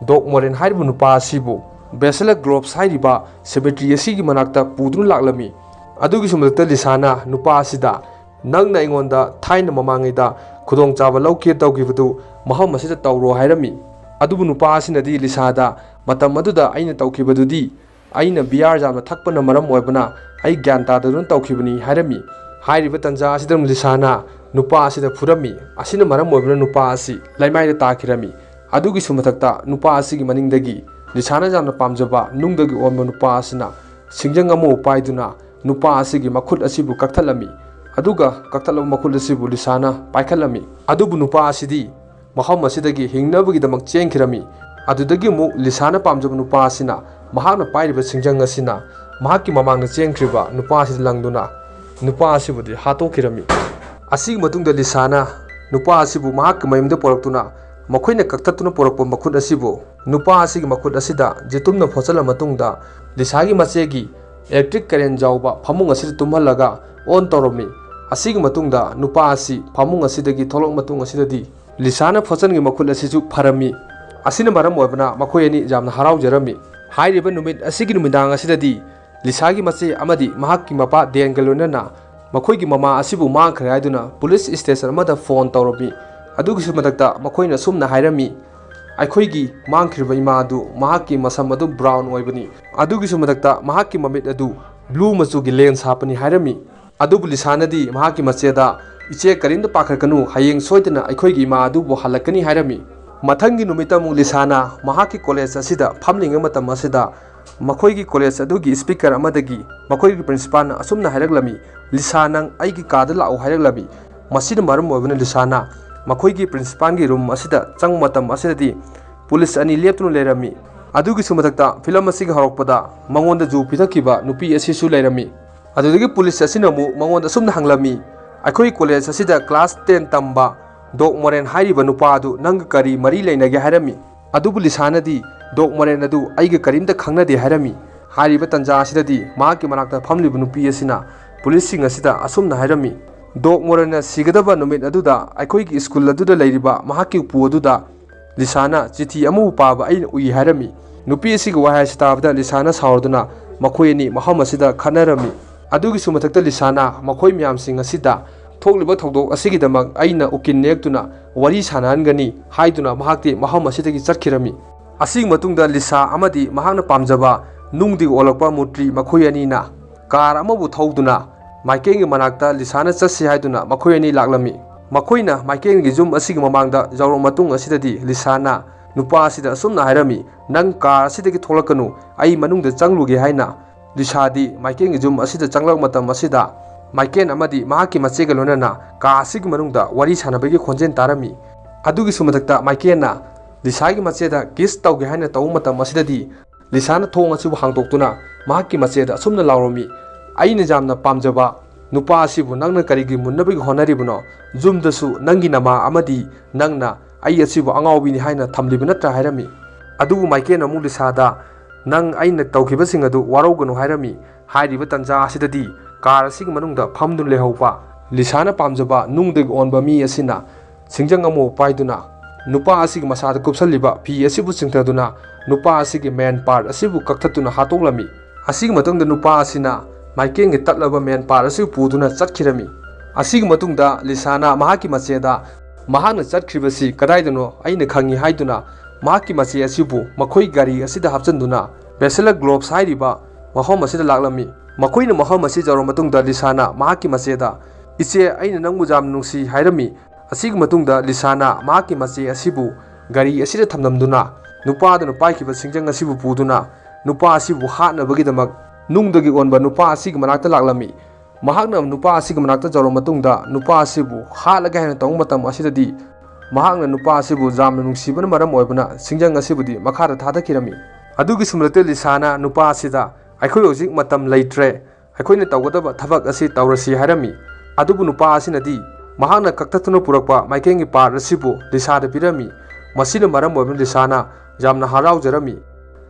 ꯗꯣꯛ ꯃꯣꯔꯦꯟ ꯍꯥꯏꯔꯤꯕ ꯅꯨꯄꯥ ꯑꯁꯤꯕꯨ ꯕꯦꯁꯦꯂꯔ ꯒ꯭ꯔꯣꯞꯁ ꯍꯥꯏꯔꯤꯕ ꯁꯦꯃꯤꯇ꯭ꯔꯤ ꯑꯁꯤꯒꯤ ꯃꯅꯥꯛꯇ ꯄꯨꯗꯨꯅ ꯂꯥꯛꯂꯝꯃꯤ꯫ ꯑꯗꯨꯒꯤꯁꯨ ꯃꯊꯛꯇ ꯂꯤꯁꯥꯅ ꯅꯨꯄꯥ ꯑꯁꯤꯗ, "ꯅꯪꯅ ꯑꯩꯉꯣꯟꯗ ꯊꯥꯏꯅ ꯃꯃꯥꯡꯉꯩꯗ ꯈꯨꯗꯣꯡꯆꯥꯕ ꯂꯧꯈꯤ ꯇꯧꯈꯤꯕꯗꯨ ꯃꯐꯝ ꯑꯁꯤꯗ ꯇꯧꯔꯣ" ꯍꯥꯏꯔꯝꯃꯤ꯫ ꯑꯗꯨꯕꯨ ꯅꯨꯄꯥ ꯑꯁꯤꯅꯗꯤ ꯂꯤꯁꯥꯗ, "ꯃꯇꯝ ꯑꯗꯨꯗ ꯑꯩꯅ ꯇꯧꯈꯤꯕꯗꯨꯗꯤ ꯑꯩꯅ ꯕꯤꯌꯥꯔ ꯌꯥꯝꯅ ꯊꯛꯄꯅ ꯃꯔꯝ ꯑꯣꯏꯕꯅ ꯑꯩ ꯒ꯭ꯌꯥꯟ ꯇꯥꯗꯗꯨꯅ ꯇꯧꯈꯤꯕꯅꯤ" ꯍꯥꯏꯔꯝꯃꯤ꯫ ꯍꯥꯏꯔꯤꯕ ꯇꯟꯖꯥ ꯑꯁꯤꯗ ꯂꯤꯁꯥꯅ ꯅꯨꯄꯥ ꯑꯁꯤꯗ ꯐꯨꯔꯝꯃꯤ꯫ ꯑꯁꯤꯅ ꯃꯔꯝ ꯑꯣꯏꯕꯅ ꯅꯨꯄꯥ ꯑꯁꯤ ꯂꯩꯃꯥꯏꯗ ꯇꯥꯈꯤꯔꯝꯃꯤ꯫ ꯑꯗꯨꯒꯤꯁꯨ ꯃꯊꯛꯇ ꯅꯨꯄꯥ ꯑꯁꯤꯒꯤ ꯃꯅꯤꯡꯗꯒꯤ ꯂꯤꯁꯥꯅ ꯌꯥꯝꯅ ꯄꯥꯝꯖꯕ ꯅꯨꯡꯗꯒꯤ ꯑꯣꯟꯕ ꯅꯨꯄꯥ ꯑꯁꯤꯅ ꯁꯤꯡꯖꯪ ꯑꯃ ꯄꯥꯏꯗꯨꯅ ꯅꯨꯄꯥ ꯑꯁꯤꯒꯤ ꯃꯈꯨꯠ ꯑꯁꯤꯕꯨ ꯀꯛꯊꯠꯂꯝꯃꯤ꯫ ꯑꯗꯨꯒ ꯀꯛꯊꯠꯂꯕ ꯃꯈꯨꯠ ꯑꯁꯤꯕꯨ ꯂꯤꯁꯥꯅ ꯄꯥꯏꯈꯠꯂꯝꯃꯤ꯫ ꯑꯗꯨꯕꯨ ꯅꯨꯄꯥ ꯑꯁꯤꯗꯤ ꯃꯐꯝ ꯑꯁꯤꯗꯒꯤ ꯍꯤꯡꯅꯕꯒꯤꯗꯃꯛ ꯆꯦꯟꯈꯤꯔꯝꯃꯤ꯫ ꯑꯗꯨꯗꯒꯤ ꯑꯃꯨꯛ ꯂꯤꯁꯥꯅ ꯄꯥꯝꯖꯕ ꯅꯨꯄꯥ ꯑꯁꯤꯅ ꯃꯍꯥꯛꯅ ꯄꯥꯏꯔꯤꯕ ꯁꯤꯡꯖꯪ ꯑꯁꯤꯅ ꯃꯍꯥꯛꯀꯤ ꯃꯃꯥꯡꯗ ꯆꯦꯟꯈ꯭ꯔꯤꯕ ꯅꯨꯄꯥ ꯑꯁꯤꯗ ꯂꯪꯗꯨꯅ ꯅꯨꯄꯥ ꯑꯁꯤꯕꯨꯗꯤ ꯍꯥꯠꯇꯣꯛꯈꯤꯔꯝꯃꯤ꯫ ꯑꯁꯤꯒꯤ ꯃꯇꯨꯡꯗ ꯂꯤꯁꯥꯅ ꯅꯨꯄꯥ ꯑꯁꯤꯕꯨ ꯃꯍꯥꯛꯀꯤ ꯃꯌꯨꯝꯗ ꯄꯨꯔꯛꯇꯨꯅ ꯃꯈꯣꯏꯅ ꯀꯛꯊꯠꯇꯨꯅ ꯄꯨꯔꯛꯄ ꯃꯈꯨꯠ ꯑꯁꯤꯕꯨ ꯅꯨꯄꯥ ꯑꯁꯤꯒꯤ ꯃꯈꯨꯠ ꯑꯁꯤꯗ ꯖꯤꯇꯨꯝꯅ ꯐꯣꯠꯆꯜꯂ ꯃꯇꯨꯡꯗ ꯂꯤꯁꯥꯒꯤ ꯃꯆꯦꯒꯤ ꯏꯂꯦꯛꯇ꯭ꯔꯤꯛ ꯀꯔꯦꯟ ꯌꯥꯎꯕ ꯐꯃꯨꯡ ꯑꯁꯤꯗ ꯇꯨꯝꯍꯜꯂꯒ ꯑꯣꯟ ꯇꯧꯔꯝꯃꯤ꯫ ꯑꯁꯤꯒꯤ ꯃꯇꯨꯡꯗ ꯅꯨꯄꯥ ꯑꯁꯤ ꯐꯃꯨꯡ ꯑꯁꯤꯗꯒꯤ ꯊꯣꯛꯂꯛ ꯃꯇꯨꯡ ꯑꯁꯤꯗꯗꯤ ꯂꯤꯁꯥꯅ ꯐꯣꯠꯆꯟꯒꯤ ꯃꯈꯨꯠ ꯑꯁꯤꯁꯨ ꯐꯔꯝꯃꯤ꯫ ꯑꯁꯤꯅ ꯃꯔꯝ ꯑꯣꯏꯕꯅ ꯃꯈꯣꯏ ꯑꯅꯤ ꯌꯥꯝꯅ ꯍꯔꯥꯎꯖꯔꯝꯃꯤ꯫ ꯍꯥꯏꯔꯤꯕ ꯅꯨꯃꯤꯠ ꯑꯁꯤꯒꯤ ꯅꯨꯃꯤꯗꯥꯡ ꯑꯁꯤꯗꯗꯤ ꯂꯤꯁꯥꯒꯤ ꯃꯆꯦ ꯑꯃꯗꯤ ꯃꯍꯥꯛꯀꯤ ꯃꯄꯥ ꯗꯦꯟꯒ ꯂꯣꯏꯅꯅ ꯃꯈꯣꯏꯒꯤ ꯃꯃꯥ ꯑꯁꯤꯕꯨ ꯃꯥꯡꯈ꯭ꯔꯦ ꯍꯥꯏꯗꯨꯅ ꯄꯨꯂꯤꯁ ꯁ꯭ꯇꯦꯁꯟ ꯑꯃꯗ ꯐꯣꯟ ꯇꯧꯔꯝꯃꯤ꯫ ꯑꯗꯨꯒꯤꯁꯨ ꯃꯊꯛꯇ ꯃꯈꯣꯏꯅ ꯑꯁꯨꯝꯅ ꯍꯥꯏꯔꯝꯃꯤ, "ꯑꯩꯈꯣꯏꯒꯤ ꯃꯥꯡꯈ꯭ꯔꯤꯕ ꯏꯃꯥ ꯑꯗꯨ ꯃꯍꯥꯛꯀꯤ ꯃꯁꯝ ꯑꯗꯨ ꯕ꯭ꯔꯥꯎꯟ ꯑꯣꯏꯕꯅꯤ꯫ ꯑꯗꯨꯒꯤꯁꯨ ꯃꯊꯛꯇ ꯃꯍꯥꯛꯀꯤ ꯃꯃꯤꯠ ꯑꯗꯨ ꯕ꯭ꯂꯨ ꯃꯆꯨꯒꯤ ꯂꯦꯟꯁ ꯍꯥꯞꯄꯅꯤ" ꯍꯥꯏꯔꯝꯃꯤ꯫ ꯑꯗꯨꯕꯨ ꯂꯤꯁꯥꯅꯗꯤ ꯃꯍꯥꯛꯀꯤ ꯃꯆꯦꯗ, "ꯏꯆꯦ, ꯀꯔꯤꯝꯇ ꯄꯥꯈꯠꯀꯅꯨ, ꯍꯌꯦꯡ ꯁꯣꯏꯗꯅ ꯑꯩꯈꯣꯏꯒꯤ ꯏꯃꯥ ꯑꯗꯨꯕꯨ ꯍꯜꯂꯛꯀꯅꯤ" ꯍꯥꯏꯔꯝꯃꯤ꯫ ꯃꯊꯪꯒꯤ ꯅꯨꯃꯤꯠꯇ ꯑꯃꯨꯛ ꯂꯤꯁꯥꯅ ꯃꯍꯥꯛꯀꯤ ꯀꯣꯂꯦꯖ ꯑꯁꯤꯗ ꯐꯝꯂꯤꯉꯩ ꯃꯇꯝ ꯑꯁꯤꯗ ꯃꯈꯣꯏꯒꯤ ꯀꯣꯂꯦꯖ ꯑꯗꯨꯒꯤ ꯁ꯭ꯄꯤꯀꯔ ꯑꯃꯗꯒꯤ ꯃꯈꯣꯏꯒꯤ ꯄ꯭ꯔꯤꯟꯁꯤꯄꯥꯜꯅ ꯑꯁꯨꯝꯅ ꯍꯥꯏꯔꯛꯂꯝꯃꯤ, "ꯂꯤꯁꯥ, ꯅꯪ ꯑꯩꯒꯤ ꯀꯥꯗ ꯂꯥꯛꯎ" ꯍꯥꯏꯔꯛꯂꯝꯃꯤ꯫ ꯃꯁꯤꯅ ꯃꯔꯝ ꯑꯣꯏꯕꯅ ꯂꯤꯁꯥꯅ ꯃꯈꯣꯏꯒꯤ ꯄ꯭ꯔꯤꯟꯁꯤꯄꯥꯜꯒꯤ ꯔꯨꯝ ꯑꯁꯤꯗ ꯆꯪꯕ ꯃꯇꯝ ꯑꯁꯤꯗꯗꯤ ꯄꯨꯂꯤꯁ ꯑꯅꯤ ꯂꯦꯞꯇꯨꯅ ꯂꯩꯔꯝꯃꯤ꯫ ꯑꯗꯨꯒꯤꯁꯨ ꯃꯊꯛꯇ ꯐꯤꯂꯝ ꯑꯁꯤꯒꯤ ꯍꯧꯔꯛꯄꯗ ꯃꯉꯣꯟꯗ ꯖꯨ ꯄꯤꯊꯛꯈꯤꯕ ꯅꯨꯄꯤ ꯑꯁꯤꯁꯨ ꯂꯩꯔꯝꯃꯤ꯫ ꯑꯗꯨꯗꯒꯤ ꯄꯨꯂꯤꯁ ꯑꯁꯤꯅ ꯑꯃꯨꯛ ꯃꯉꯣꯟꯗ ꯑꯁꯨꯝꯅ ꯍꯪꯂꯝꯃꯤ, "ꯑꯩꯈꯣꯏ ꯀꯣꯂꯦꯖ ꯑꯁꯤꯗ ꯀ꯭ꯂꯥꯁ ꯇꯦꯟ ꯇꯝꯕ ꯗꯣꯛ ꯃꯣꯔꯦꯟ ꯍꯥꯏꯔꯤꯕ ꯅꯨꯄꯥ ꯑꯗꯨ ꯅꯪꯒ ꯀꯔꯤ ꯃꯔꯤ ꯂꯩꯅꯒꯦ?" ꯍꯥꯏꯔꯝꯃꯤ꯫ ꯑꯗꯨꯕꯨ ꯂꯤꯁꯥꯅꯗꯤ ꯗꯣꯛ ꯃꯣꯔꯦꯟ ꯑꯗꯨ ꯑꯩꯒ ꯀꯔꯤꯝꯇ ꯈꯪꯅꯗꯦ ꯍꯥꯏꯔꯝꯃꯤ꯫ ꯍꯥꯏꯔꯤꯕ ꯇꯟꯖꯥ ꯑꯁꯤꯗꯗꯤ ꯃꯍꯥꯛꯀꯤ ꯃꯅꯥꯛꯇ ꯐꯝꯂꯤꯕ ꯅꯨꯄꯤ ꯑꯁꯤꯅ ꯄꯨꯂꯤꯁꯁꯤꯡ ꯑꯁꯤꯗ ꯑꯁꯨꯝꯅ ꯍꯥꯏꯔꯝꯃꯤ, "ꯗꯣꯛ ꯃꯣꯔꯦꯟꯅ ꯁꯤꯒꯗꯕ ꯅꯨꯃꯤꯠ ꯑꯗꯨꯗ ꯑꯩꯈꯣꯏꯒꯤ ꯁ꯭ꯀꯨꯜ ꯑꯗꯨꯗ ꯂꯩꯔꯤꯕ ꯃꯍꯥꯛꯀꯤ ꯎꯄꯨ ꯑꯗꯨꯗ ꯂꯤꯁꯥꯅ ꯆꯤꯊꯤ ꯑꯃꯕꯨ ꯄꯥꯕ ꯑꯩꯅ ꯎꯏ ꯍꯥꯏꯔꯝꯃꯤ꯫ ꯅꯨꯄꯤ ꯑꯁꯤꯒꯤ ꯋꯥꯍꯩ ꯑꯁꯤ ꯇꯥꯕꯗ ꯂꯤꯁꯥꯅ ꯁꯥꯎꯔꯗꯨꯅ ꯃꯈꯣꯏ ꯑꯅꯤ ꯃꯐꯝ ꯑꯁꯤꯗ ꯈꯠꯅꯔꯝꯃꯤ꯫ ꯑꯗꯨꯒꯤꯁꯨ ꯃꯊꯛꯇ ꯂꯤꯁꯥꯅ ꯃꯈꯣꯏ ꯃꯌꯥꯝꯁꯤꯡ ꯑꯁꯤꯗ ꯊꯣꯛꯂꯤꯕ ꯊꯧꯗꯣꯛ ꯑꯁꯤꯒꯤꯗꯃꯛ ꯑꯩꯅ ꯎꯀꯤꯜ ꯅꯦꯛꯇꯨꯅ ꯋꯥꯔꯤ ꯁꯥꯟꯅꯍꯟꯒꯅꯤ ꯍꯥꯏꯗꯨꯅ ꯃꯍꯥꯛꯇꯤ ꯃꯐꯝ ꯑꯁꯤꯗꯒꯤ ꯆꯠꯈꯤꯔꯝꯃꯤ꯫ ꯑꯁꯤꯒꯤ ꯃꯇꯨꯡꯗ ꯂꯤꯁꯥ ꯑꯃꯗꯤ ꯃꯍꯥꯛꯅ ꯄꯥꯝꯖꯕ ꯅꯨꯡꯗꯒꯤ ꯑꯣꯜꯂꯛꯄ ꯃꯨꯔꯇꯤ ꯃꯈꯣꯏ ꯑꯅꯤꯅ ꯀꯥꯔ ꯑꯃꯕꯨ ꯊꯧꯗꯨꯅ ꯃꯥꯏꯀꯦꯜꯒꯤ ꯃꯅꯥꯛꯇ ꯂꯤꯁꯥꯅ ꯆꯠꯁꯤ ꯍꯥꯏꯗꯨꯅ ꯃꯈꯣꯏ ꯑꯅꯤ ꯂꯥꯛꯂꯝꯃꯤ꯫ ꯃꯈꯣꯏꯅ ꯃꯥꯏꯀꯦꯜꯒꯤ ꯌꯨꯝ ꯑꯁꯤꯒꯤ ꯃꯃꯥꯡꯗ ꯌꯧꯔꯕ ꯃꯇꯨꯡ ꯑꯁꯤꯗꯗꯤ ꯂꯤꯁꯥꯅ ꯅꯨꯄꯥ ꯑꯁꯤꯗ ꯑꯁꯨꯝꯅ ꯍꯥꯏꯔꯝꯃꯤ, "ꯅꯪ ꯀꯥꯔ ꯑꯁꯤꯗꯒꯤ ꯊꯣꯛꯂꯛꯀꯅꯨ, ꯑꯩ ꯃꯅꯨꯡꯗ ꯆꯪꯂꯨꯒꯦ" ꯍꯥꯏꯅ꯫ ꯂꯤꯁꯥꯗꯤ ꯃꯥꯏꯀꯦꯜꯒꯤ ꯌꯨꯝ ꯑꯁꯤꯗ ꯆꯪꯂꯛꯄ ꯃꯇꯝ ꯑꯁꯤꯗ ꯃꯥꯏꯀꯦꯜ ꯑꯃꯗꯤ ꯃꯍꯥꯛꯀꯤ ꯃꯆꯦꯒ ꯂꯣꯏꯅꯅ ꯀꯥ ꯑꯁꯤꯒꯤ ꯃꯅꯨꯡꯗ ꯋꯥꯔꯤ ꯁꯥꯟꯅꯕꯒꯤ ꯈꯣꯟꯖꯦꯜ ꯇꯥꯔꯝꯃꯤ꯫ ꯑꯗꯨꯒꯤꯁꯨ ꯃꯊꯛꯇ ꯃꯥꯏꯀꯦꯜꯅ ꯂꯤꯁꯥꯒꯤ ꯃꯆꯦꯗ ꯀꯤꯁ ꯇꯧꯒꯦ ꯍꯥꯏꯅ ꯇꯧꯕ ꯃꯇꯝ ꯑꯁꯤꯗꯗꯤ ꯂꯤꯁꯥꯅ ꯊꯣꯡ ꯑꯁꯤꯕꯨ ꯍꯥꯡꯗꯣꯛꯇꯨꯅ ꯃꯍꯥꯛꯀꯤ ꯃꯆꯦꯗ ꯑꯁꯨꯝꯅ ꯂꯥꯎꯔꯝꯃꯤ, "ꯑꯩꯅ ꯌꯥꯝꯅ ꯄꯥꯝꯖꯕ ꯅꯨꯄꯥ ꯑꯁꯤꯕꯨ ꯅꯪꯅ ꯀꯔꯤꯒꯤ ꯃꯨꯟꯅꯕꯒꯤ ꯍꯣꯠꯅꯔꯤꯕꯅꯣ? ꯌꯨꯝꯗꯁꯨ ꯅꯪꯒꯤ ꯅꯃꯥ ꯑꯃꯗꯤ ꯅꯪꯅ ꯑꯩ ꯑꯁꯤꯕꯨ ꯑꯉꯥꯎꯕꯤꯅꯤ ꯍꯥꯏꯅ ꯊꯝꯂꯤꯕ ꯅꯠꯇ꯭ꯔꯥ?" ꯍꯥꯏꯔꯝꯃꯤ꯫ ꯑꯗꯨꯕꯨ ꯃꯥꯏꯀꯦꯜꯅ ꯑꯃꯨꯛ ꯂꯤꯁꯥꯗ, "ꯅꯪ ꯑꯩꯅ ꯇꯧꯈꯤꯕꯁꯤꯡ ꯑꯗꯨ ꯋꯥꯔꯧꯒꯅꯨ" ꯍꯥꯏꯔꯝꯃꯤ꯫ ꯍꯥꯏꯔꯤꯕ ꯇꯟꯖꯥ ꯑꯁꯤꯗꯗꯤ ꯀꯥꯔ ꯑꯁꯤꯒꯤ ꯃꯅꯨꯡꯗ ꯐꯝꯗꯨꯅ ꯂꯩꯍꯧꯕ ꯂꯤꯁꯥꯅ ꯄꯥꯝꯖꯕ ꯅꯨꯡꯗꯒꯤ ꯑꯣꯟꯕ ꯃꯤ ꯑꯁꯤꯅ ꯁꯤꯡꯖꯪ ꯑꯃ ꯄꯥꯏꯗꯨꯅ ꯅꯨꯄꯥ ꯑꯁꯤꯒꯤ ꯃꯁꯥꯗ ꯀꯨꯞꯁꯜꯂꯤꯕ ꯐꯤ ꯑꯁꯤꯕꯨ ꯆꯤꯡꯊꯗꯨꯅ ꯅꯨꯄꯥ ꯑꯁꯤꯒꯤ ꯃꯦꯟ ꯄꯥꯔꯠ ꯑꯁꯤꯕꯨ ꯀꯛꯊꯠꯇꯨꯅ ꯍꯥꯠꯇꯣꯛꯂꯝꯃꯤ꯫ ꯑꯁꯤꯒꯤ ꯃꯇꯨꯡꯗ ꯅꯨꯄꯥ ꯑꯁꯤꯅ ꯃꯥꯏꯀꯦꯜꯒꯤ ꯇꯠꯂꯕ ꯃꯦꯟ ꯄꯥꯔꯠ ꯑꯁꯤ ꯄꯨꯗꯨꯅ ꯆꯠꯈꯤꯔꯝꯃꯤ꯫ ꯑꯁꯤꯒꯤ ꯃꯇꯨꯡꯗ ꯂꯤꯁꯥꯅ ꯃꯍꯥꯛꯀꯤ ꯃꯆꯦꯗ, "ꯃꯍꯥꯛꯅ ꯆꯠꯈ꯭ꯔꯤꯕꯁꯤ ꯀꯗꯥꯏꯗꯅꯣ ꯑꯩꯅ ꯈꯪꯏ" ꯍꯥꯏꯗꯨꯅ ꯃꯍꯥꯛꯀꯤ ꯃꯆꯦ ꯑꯁꯤꯕꯨ ꯃꯈꯣꯏ ꯒꯥꯔꯤ ꯑꯁꯤꯗ ꯍꯥꯞꯆꯤꯟꯗꯨꯅ ꯕꯦꯁꯦꯂꯔ ꯒ꯭ꯂꯣꯕꯁ ꯍꯥꯏꯔꯤꯕ ꯃꯐꯝ ꯑꯁꯤꯗ ꯂꯥꯛꯂꯝꯃꯤ꯫ ꯃꯈꯣꯏꯅ ꯃꯐꯝ ꯑꯁꯤ ꯌꯧꯔꯕ ꯃꯇꯨꯡꯗ ꯂꯤꯁꯥꯅ ꯃꯍꯥꯛꯀꯤ ꯃꯆꯦꯗ, "ꯏꯆꯦ, ꯑꯩꯅ ꯅꯪꯕꯨ ꯌꯥꯝꯅ ꯅꯨꯡꯁꯤ" ꯍꯥꯏꯔꯝꯃꯤ꯫ ꯑꯁꯤꯒꯤ ꯃꯇꯨꯡꯗ ꯂꯤꯁꯥꯅ ꯃꯍꯥꯛꯀꯤ ꯃꯆꯦ ꯑꯁꯤꯕꯨ ꯒꯥꯔꯤ ꯑꯁꯤꯗ ꯊꯝꯂꯝꯗꯨꯅ ꯅꯨꯄꯥꯗꯨꯅ ꯄꯥꯏꯈꯤꯕ ꯁꯤꯡꯖꯪ ꯑꯁꯤꯕꯨ ꯄꯨꯗꯨꯅ ꯅꯨꯄꯥ ꯑꯁꯤꯕꯨ ꯍꯥꯠꯅꯕꯒꯤꯗꯃꯛ ꯅꯨꯡꯗꯒꯤ ꯑꯣꯟꯕ ꯅꯨꯄꯥ ꯑꯁꯤꯒꯤ ꯃꯅꯥꯛꯇ ꯂꯥꯛꯂꯝꯃꯤ꯫ ꯃꯍꯥꯛꯅ ꯅꯨꯄꯥ ꯑꯁꯤꯒꯤ ꯃꯅꯥꯛꯇ ꯌꯧꯔꯕ ꯃꯇꯨꯡꯗ ꯅꯨꯄꯥ ꯑꯁꯤꯕꯨ ꯍꯥꯠꯂꯒꯦ ꯍꯥꯏꯅ ꯇꯧꯕ ꯃꯇꯝ ꯑꯁꯤꯗꯗꯤ ꯃꯍꯥꯛꯅ ꯅꯨꯄꯥ ꯑꯁꯤꯕꯨ ꯌꯥꯝꯅ ꯅꯨꯡꯁꯤꯕꯅ ꯃꯔꯝ ꯑꯣꯏꯕꯅ ꯁꯤꯡꯖꯪ ꯑꯁꯤꯕꯨꯗꯤ ꯃꯈꯥꯗ ꯊꯥꯗꯈꯤꯔꯝꯃꯤ꯫ ꯑꯗꯨꯒꯤꯁꯨ ꯃꯊꯛꯇ ꯂꯤꯁꯥꯅ ꯅꯨꯄꯥ ꯑꯁꯤꯗ, "ꯑꯩꯈꯣꯏ ꯍꯧꯖꯤꯛ ꯃꯇꯝ ꯂꯩꯇ꯭ꯔꯦ, ꯑꯩꯈꯣꯏꯅ ꯇꯧꯒꯗꯕ ꯊꯕꯛ ꯑꯁꯤ ꯇꯧꯔꯁꯤ" ꯍꯥꯏꯔꯝꯃꯤ꯫ ꯑꯗꯨꯕꯨ ꯅꯨꯄꯥ ꯑꯁꯤꯅꯗꯤ ꯃꯍꯥꯛꯅ ꯀꯛꯊꯠꯇꯨꯅ ꯄꯨꯔꯛꯄ ꯃꯥꯏꯀꯦꯜꯒꯤ ꯄꯥꯔꯠ ꯑꯁꯤꯕꯨ ꯂꯤꯁꯥꯗ ꯄꯤꯔꯝꯃꯤ꯫ ꯃꯁꯤꯅ ꯃꯔꯝ ꯑꯣꯏꯗꯨꯅ ꯂꯤꯁꯥꯅ ꯌꯥꯝꯅ ꯍꯔꯥꯎꯖꯔꯝꯃꯤ꯫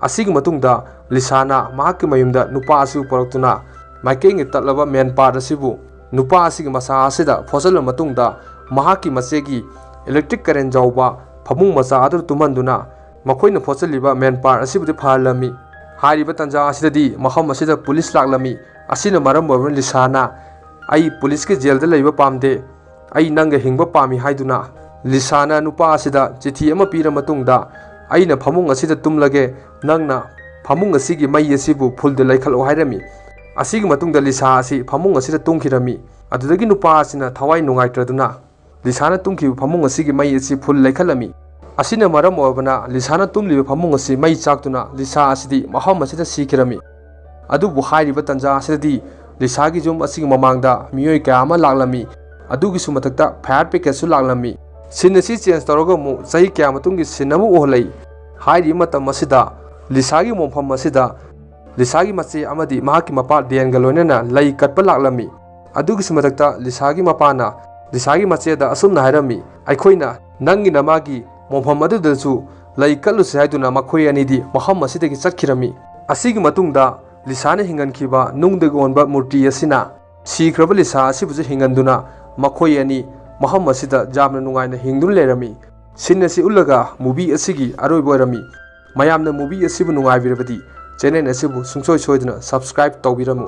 ꯑꯁꯤꯒꯤ ꯃꯇꯨꯡꯗ ꯂꯤꯁꯥꯅ ꯃꯍꯥꯛꯀꯤ ꯃꯌꯨꯝꯗ ꯅꯨꯄꯥ ꯑꯁꯤꯕꯨ ꯄꯨꯔꯛꯇꯨꯅ ꯃꯥꯏꯀꯦꯜꯒꯤ ꯇꯠꯂꯕ ꯃꯦꯟ ꯄꯥꯔꯠ ꯑꯁꯤꯕꯨ ꯅꯨꯄꯥ ꯑꯁꯤꯒꯤ ꯃꯁꯥ ꯑꯁꯤꯗ ꯐꯣꯠꯆꯜꯂꯕ ꯃꯇꯨꯡꯗ ꯃꯍꯥꯛꯀꯤ ꯃꯆꯦꯒꯤ ꯏꯂꯦꯛꯇ꯭ꯔꯤꯛ ꯀꯔꯦꯟ ꯌꯥꯎꯕ ꯐꯃꯨꯡ ꯃꯆꯥ ꯑꯗꯨꯗ ꯇꯨꯝꯍꯟꯗꯨꯅ ꯃꯈꯣꯏꯅ ꯐꯣꯠꯆꯜꯂꯤꯕ ꯃꯦꯟꯄꯥꯔ ꯑꯁꯤꯕꯨꯗꯤ ꯐꯍꯜꯂꯝꯃꯤ꯫ ꯍꯥꯏꯔꯤꯕ ꯇꯥꯟꯖꯥ ꯑꯁꯤꯗꯗꯤ ꯃꯐꯝ ꯑꯁꯤꯗ ꯄꯨꯂꯤꯁ ꯂꯥꯛꯂꯝꯃꯤ꯫ ꯑꯁꯤꯅ ꯃꯔꯝ ꯑꯣꯏꯔꯒ ꯂꯤꯁꯥꯅ "ꯑꯩ ꯄꯨꯂꯤꯁꯀꯤ ꯖꯦꯜꯗ ꯂꯩꯕ ꯄꯥꯝꯗꯦ, ꯑꯩ ꯅꯪꯒ ꯍꯤꯡꯕ ꯄꯥꯝꯃꯤ" ꯍꯥꯏꯗꯨꯅ ꯂꯤꯁꯥꯅ ꯅꯨꯄꯥ ꯑꯁꯤꯗ ꯆꯤꯊꯤ ꯑꯃ ꯄꯤꯔ ꯃꯇꯨꯡꯗ, "ꯑꯩꯅ ꯐꯃꯨꯡ ꯑꯁꯤꯗ ꯇꯨꯝꯂꯒꯦ, ꯅꯪꯅ ꯐꯃꯨꯡ ꯑꯁꯤꯒꯤ ꯃꯩ ꯑꯁꯤꯕꯨ ꯐꯨꯜꯗ ꯂꯩꯈꯠꯂꯣ" ꯍꯥꯏꯔꯝꯃꯤ꯫ ꯑꯁꯤꯒꯤ ꯃꯇꯨꯡꯗ ꯂꯤꯁꯥ ꯑꯁꯤ ꯐꯃꯨꯡ ꯑꯁꯤꯗ ꯇꯨꯝꯈꯤꯔꯝꯃꯤ꯫ ꯑꯗꯨꯗꯒꯤ ꯅꯨꯄꯥ ꯑꯁꯤꯅ ꯊꯋꯥꯏ ꯅꯨꯡꯉꯥꯏꯇ꯭ꯔꯗꯨꯅ ꯂꯤꯁꯥꯅ ꯇꯨꯝꯈꯤꯕ ꯐꯃꯨꯡ ꯑꯁꯤꯒꯤ ꯃꯩ ꯑꯁꯤ ꯐꯨꯜ ꯂꯩꯈꯠꯂꯝꯃꯤ꯫ ꯑꯁꯤꯅ ꯃꯔꯝ ꯑꯣꯏꯔꯕꯅ ꯂꯤꯁꯥꯅ ꯇꯨꯝꯂꯤꯕ ꯐꯃꯨꯡ ꯑꯁꯤ ꯃꯩ ꯆꯥꯛꯇꯨꯅ ꯂꯤꯁꯥ ꯑꯁꯤꯗꯤ ꯃꯐꯝ ꯑꯁꯤꯗ ꯁꯤꯈꯤꯔꯝꯃꯤ꯫ ꯑꯗꯨꯕꯨ ꯍꯥꯏꯔꯤꯕ ꯇꯥꯟꯖꯥ ꯑꯁꯤꯗꯗꯤ ꯂꯤꯁꯥꯒꯤ ꯌꯨꯝ ꯑꯁꯤꯒꯤ ꯃꯃꯥꯡꯗ ꯃꯤꯑꯣꯏ ꯀꯌꯥ ꯑꯃ ꯂꯥꯛꯂꯝꯃꯤ꯫ ꯑꯗꯨꯒꯤꯁꯨ ꯃꯊꯛꯇ ꯐꯥꯌꯔ ꯕ꯭ꯔꯤꯒꯦꯗꯁꯨ ꯂꯥꯛꯂꯝꯃꯤ꯫ ꯁꯤꯟ ꯑꯁꯤ ꯆꯦꯟꯖ ꯇꯧꯔꯒ ꯑꯃꯨꯛ ꯆꯍꯤ ꯀꯌꯥ ꯃꯇꯨꯡꯒꯤ ꯁꯤꯟ ꯑꯃ ꯎꯍꯜꯂꯛꯏ꯫ ꯍꯥꯏꯔꯤꯕ ꯃꯇꯝ ꯑꯁꯤꯗ ꯂꯤꯁꯥꯒꯤ ꯃꯣꯡꯐꯝ ꯑꯁꯤꯗ ꯂꯤꯁꯥꯒꯤ ꯃꯆꯦ ꯑꯃꯗꯤ ꯃꯍꯥꯛꯀꯤ ꯃꯄꯥ ꯗꯦꯟꯒ ꯂꯣꯏꯅꯅ ꯂꯩ ꯀꯠꯄ ꯂꯥꯛꯂꯝꯃꯤ꯫ ꯑꯗꯨꯒꯤꯁꯨ ꯃꯊꯛꯇ ꯂꯤꯁꯥꯒꯤ ꯃꯄꯥꯅ ꯂꯤꯁꯥꯒꯤ ꯃꯆꯦꯗ ꯑꯁꯨꯝꯅ ꯍꯥꯏꯔꯝꯃꯤ, "ꯑꯩꯈꯣꯏꯅ ꯅꯪꯒꯤ ꯅꯃꯥꯒꯤ ꯃꯣꯡꯐꯝ ꯑꯗꯨꯗꯁꯨ ꯂꯩ ꯀꯠꯂꯨꯁꯤ" ꯍꯥꯏꯗꯨꯅ ꯃꯈꯣꯏ ꯑꯅꯤꯗꯤ ꯃꯐꯝ ꯑꯁꯤꯗꯒꯤ ꯆꯠꯈꯤꯔꯝꯃꯤ꯫ ꯑꯁꯤꯒꯤ ꯃꯇꯨꯡꯗ ꯂꯤꯁꯥꯅ ꯍꯤꯡꯍꯟꯈꯤꯕ ꯅꯨꯡꯗꯒꯤ ꯑꯣꯟꯕ ꯃꯨꯔꯇꯤ ꯑꯁꯤꯅ ꯁꯤꯈ꯭ꯔꯕ ꯂꯤꯁꯥ ꯑꯁꯤꯕꯨꯁꯨ ꯍꯤꯡꯍꯟꯗꯨꯅ ꯃꯈꯣꯏ ꯑꯅꯤ ꯃꯐꯝ ꯑꯁꯤꯗ ꯌꯥꯝꯅ ꯅꯨꯡꯉꯥꯏꯅ ꯍꯤꯡꯗꯨꯅ ꯂꯩꯔꯝꯃꯤ꯫ ꯁꯤꯟ ꯑꯁꯤ ꯎꯠꯂꯒ movie ꯑꯁꯤꯒꯤ ꯑꯔꯣꯏꯕ ꯑꯣꯏꯔꯝꯃꯤ꯫ ꯃꯌꯥꯝꯅ movie ꯑꯁꯤꯕꯨ ꯅꯨꯡꯉꯥꯏꯕꯤꯔꯕꯗꯤ channel ꯑꯁꯤꯕꯨ ꯁꯨꯡꯁꯣꯏ ꯁꯣꯏꯗꯅ subscribe ꯇꯧꯕꯤꯔꯝꯃꯨ꯫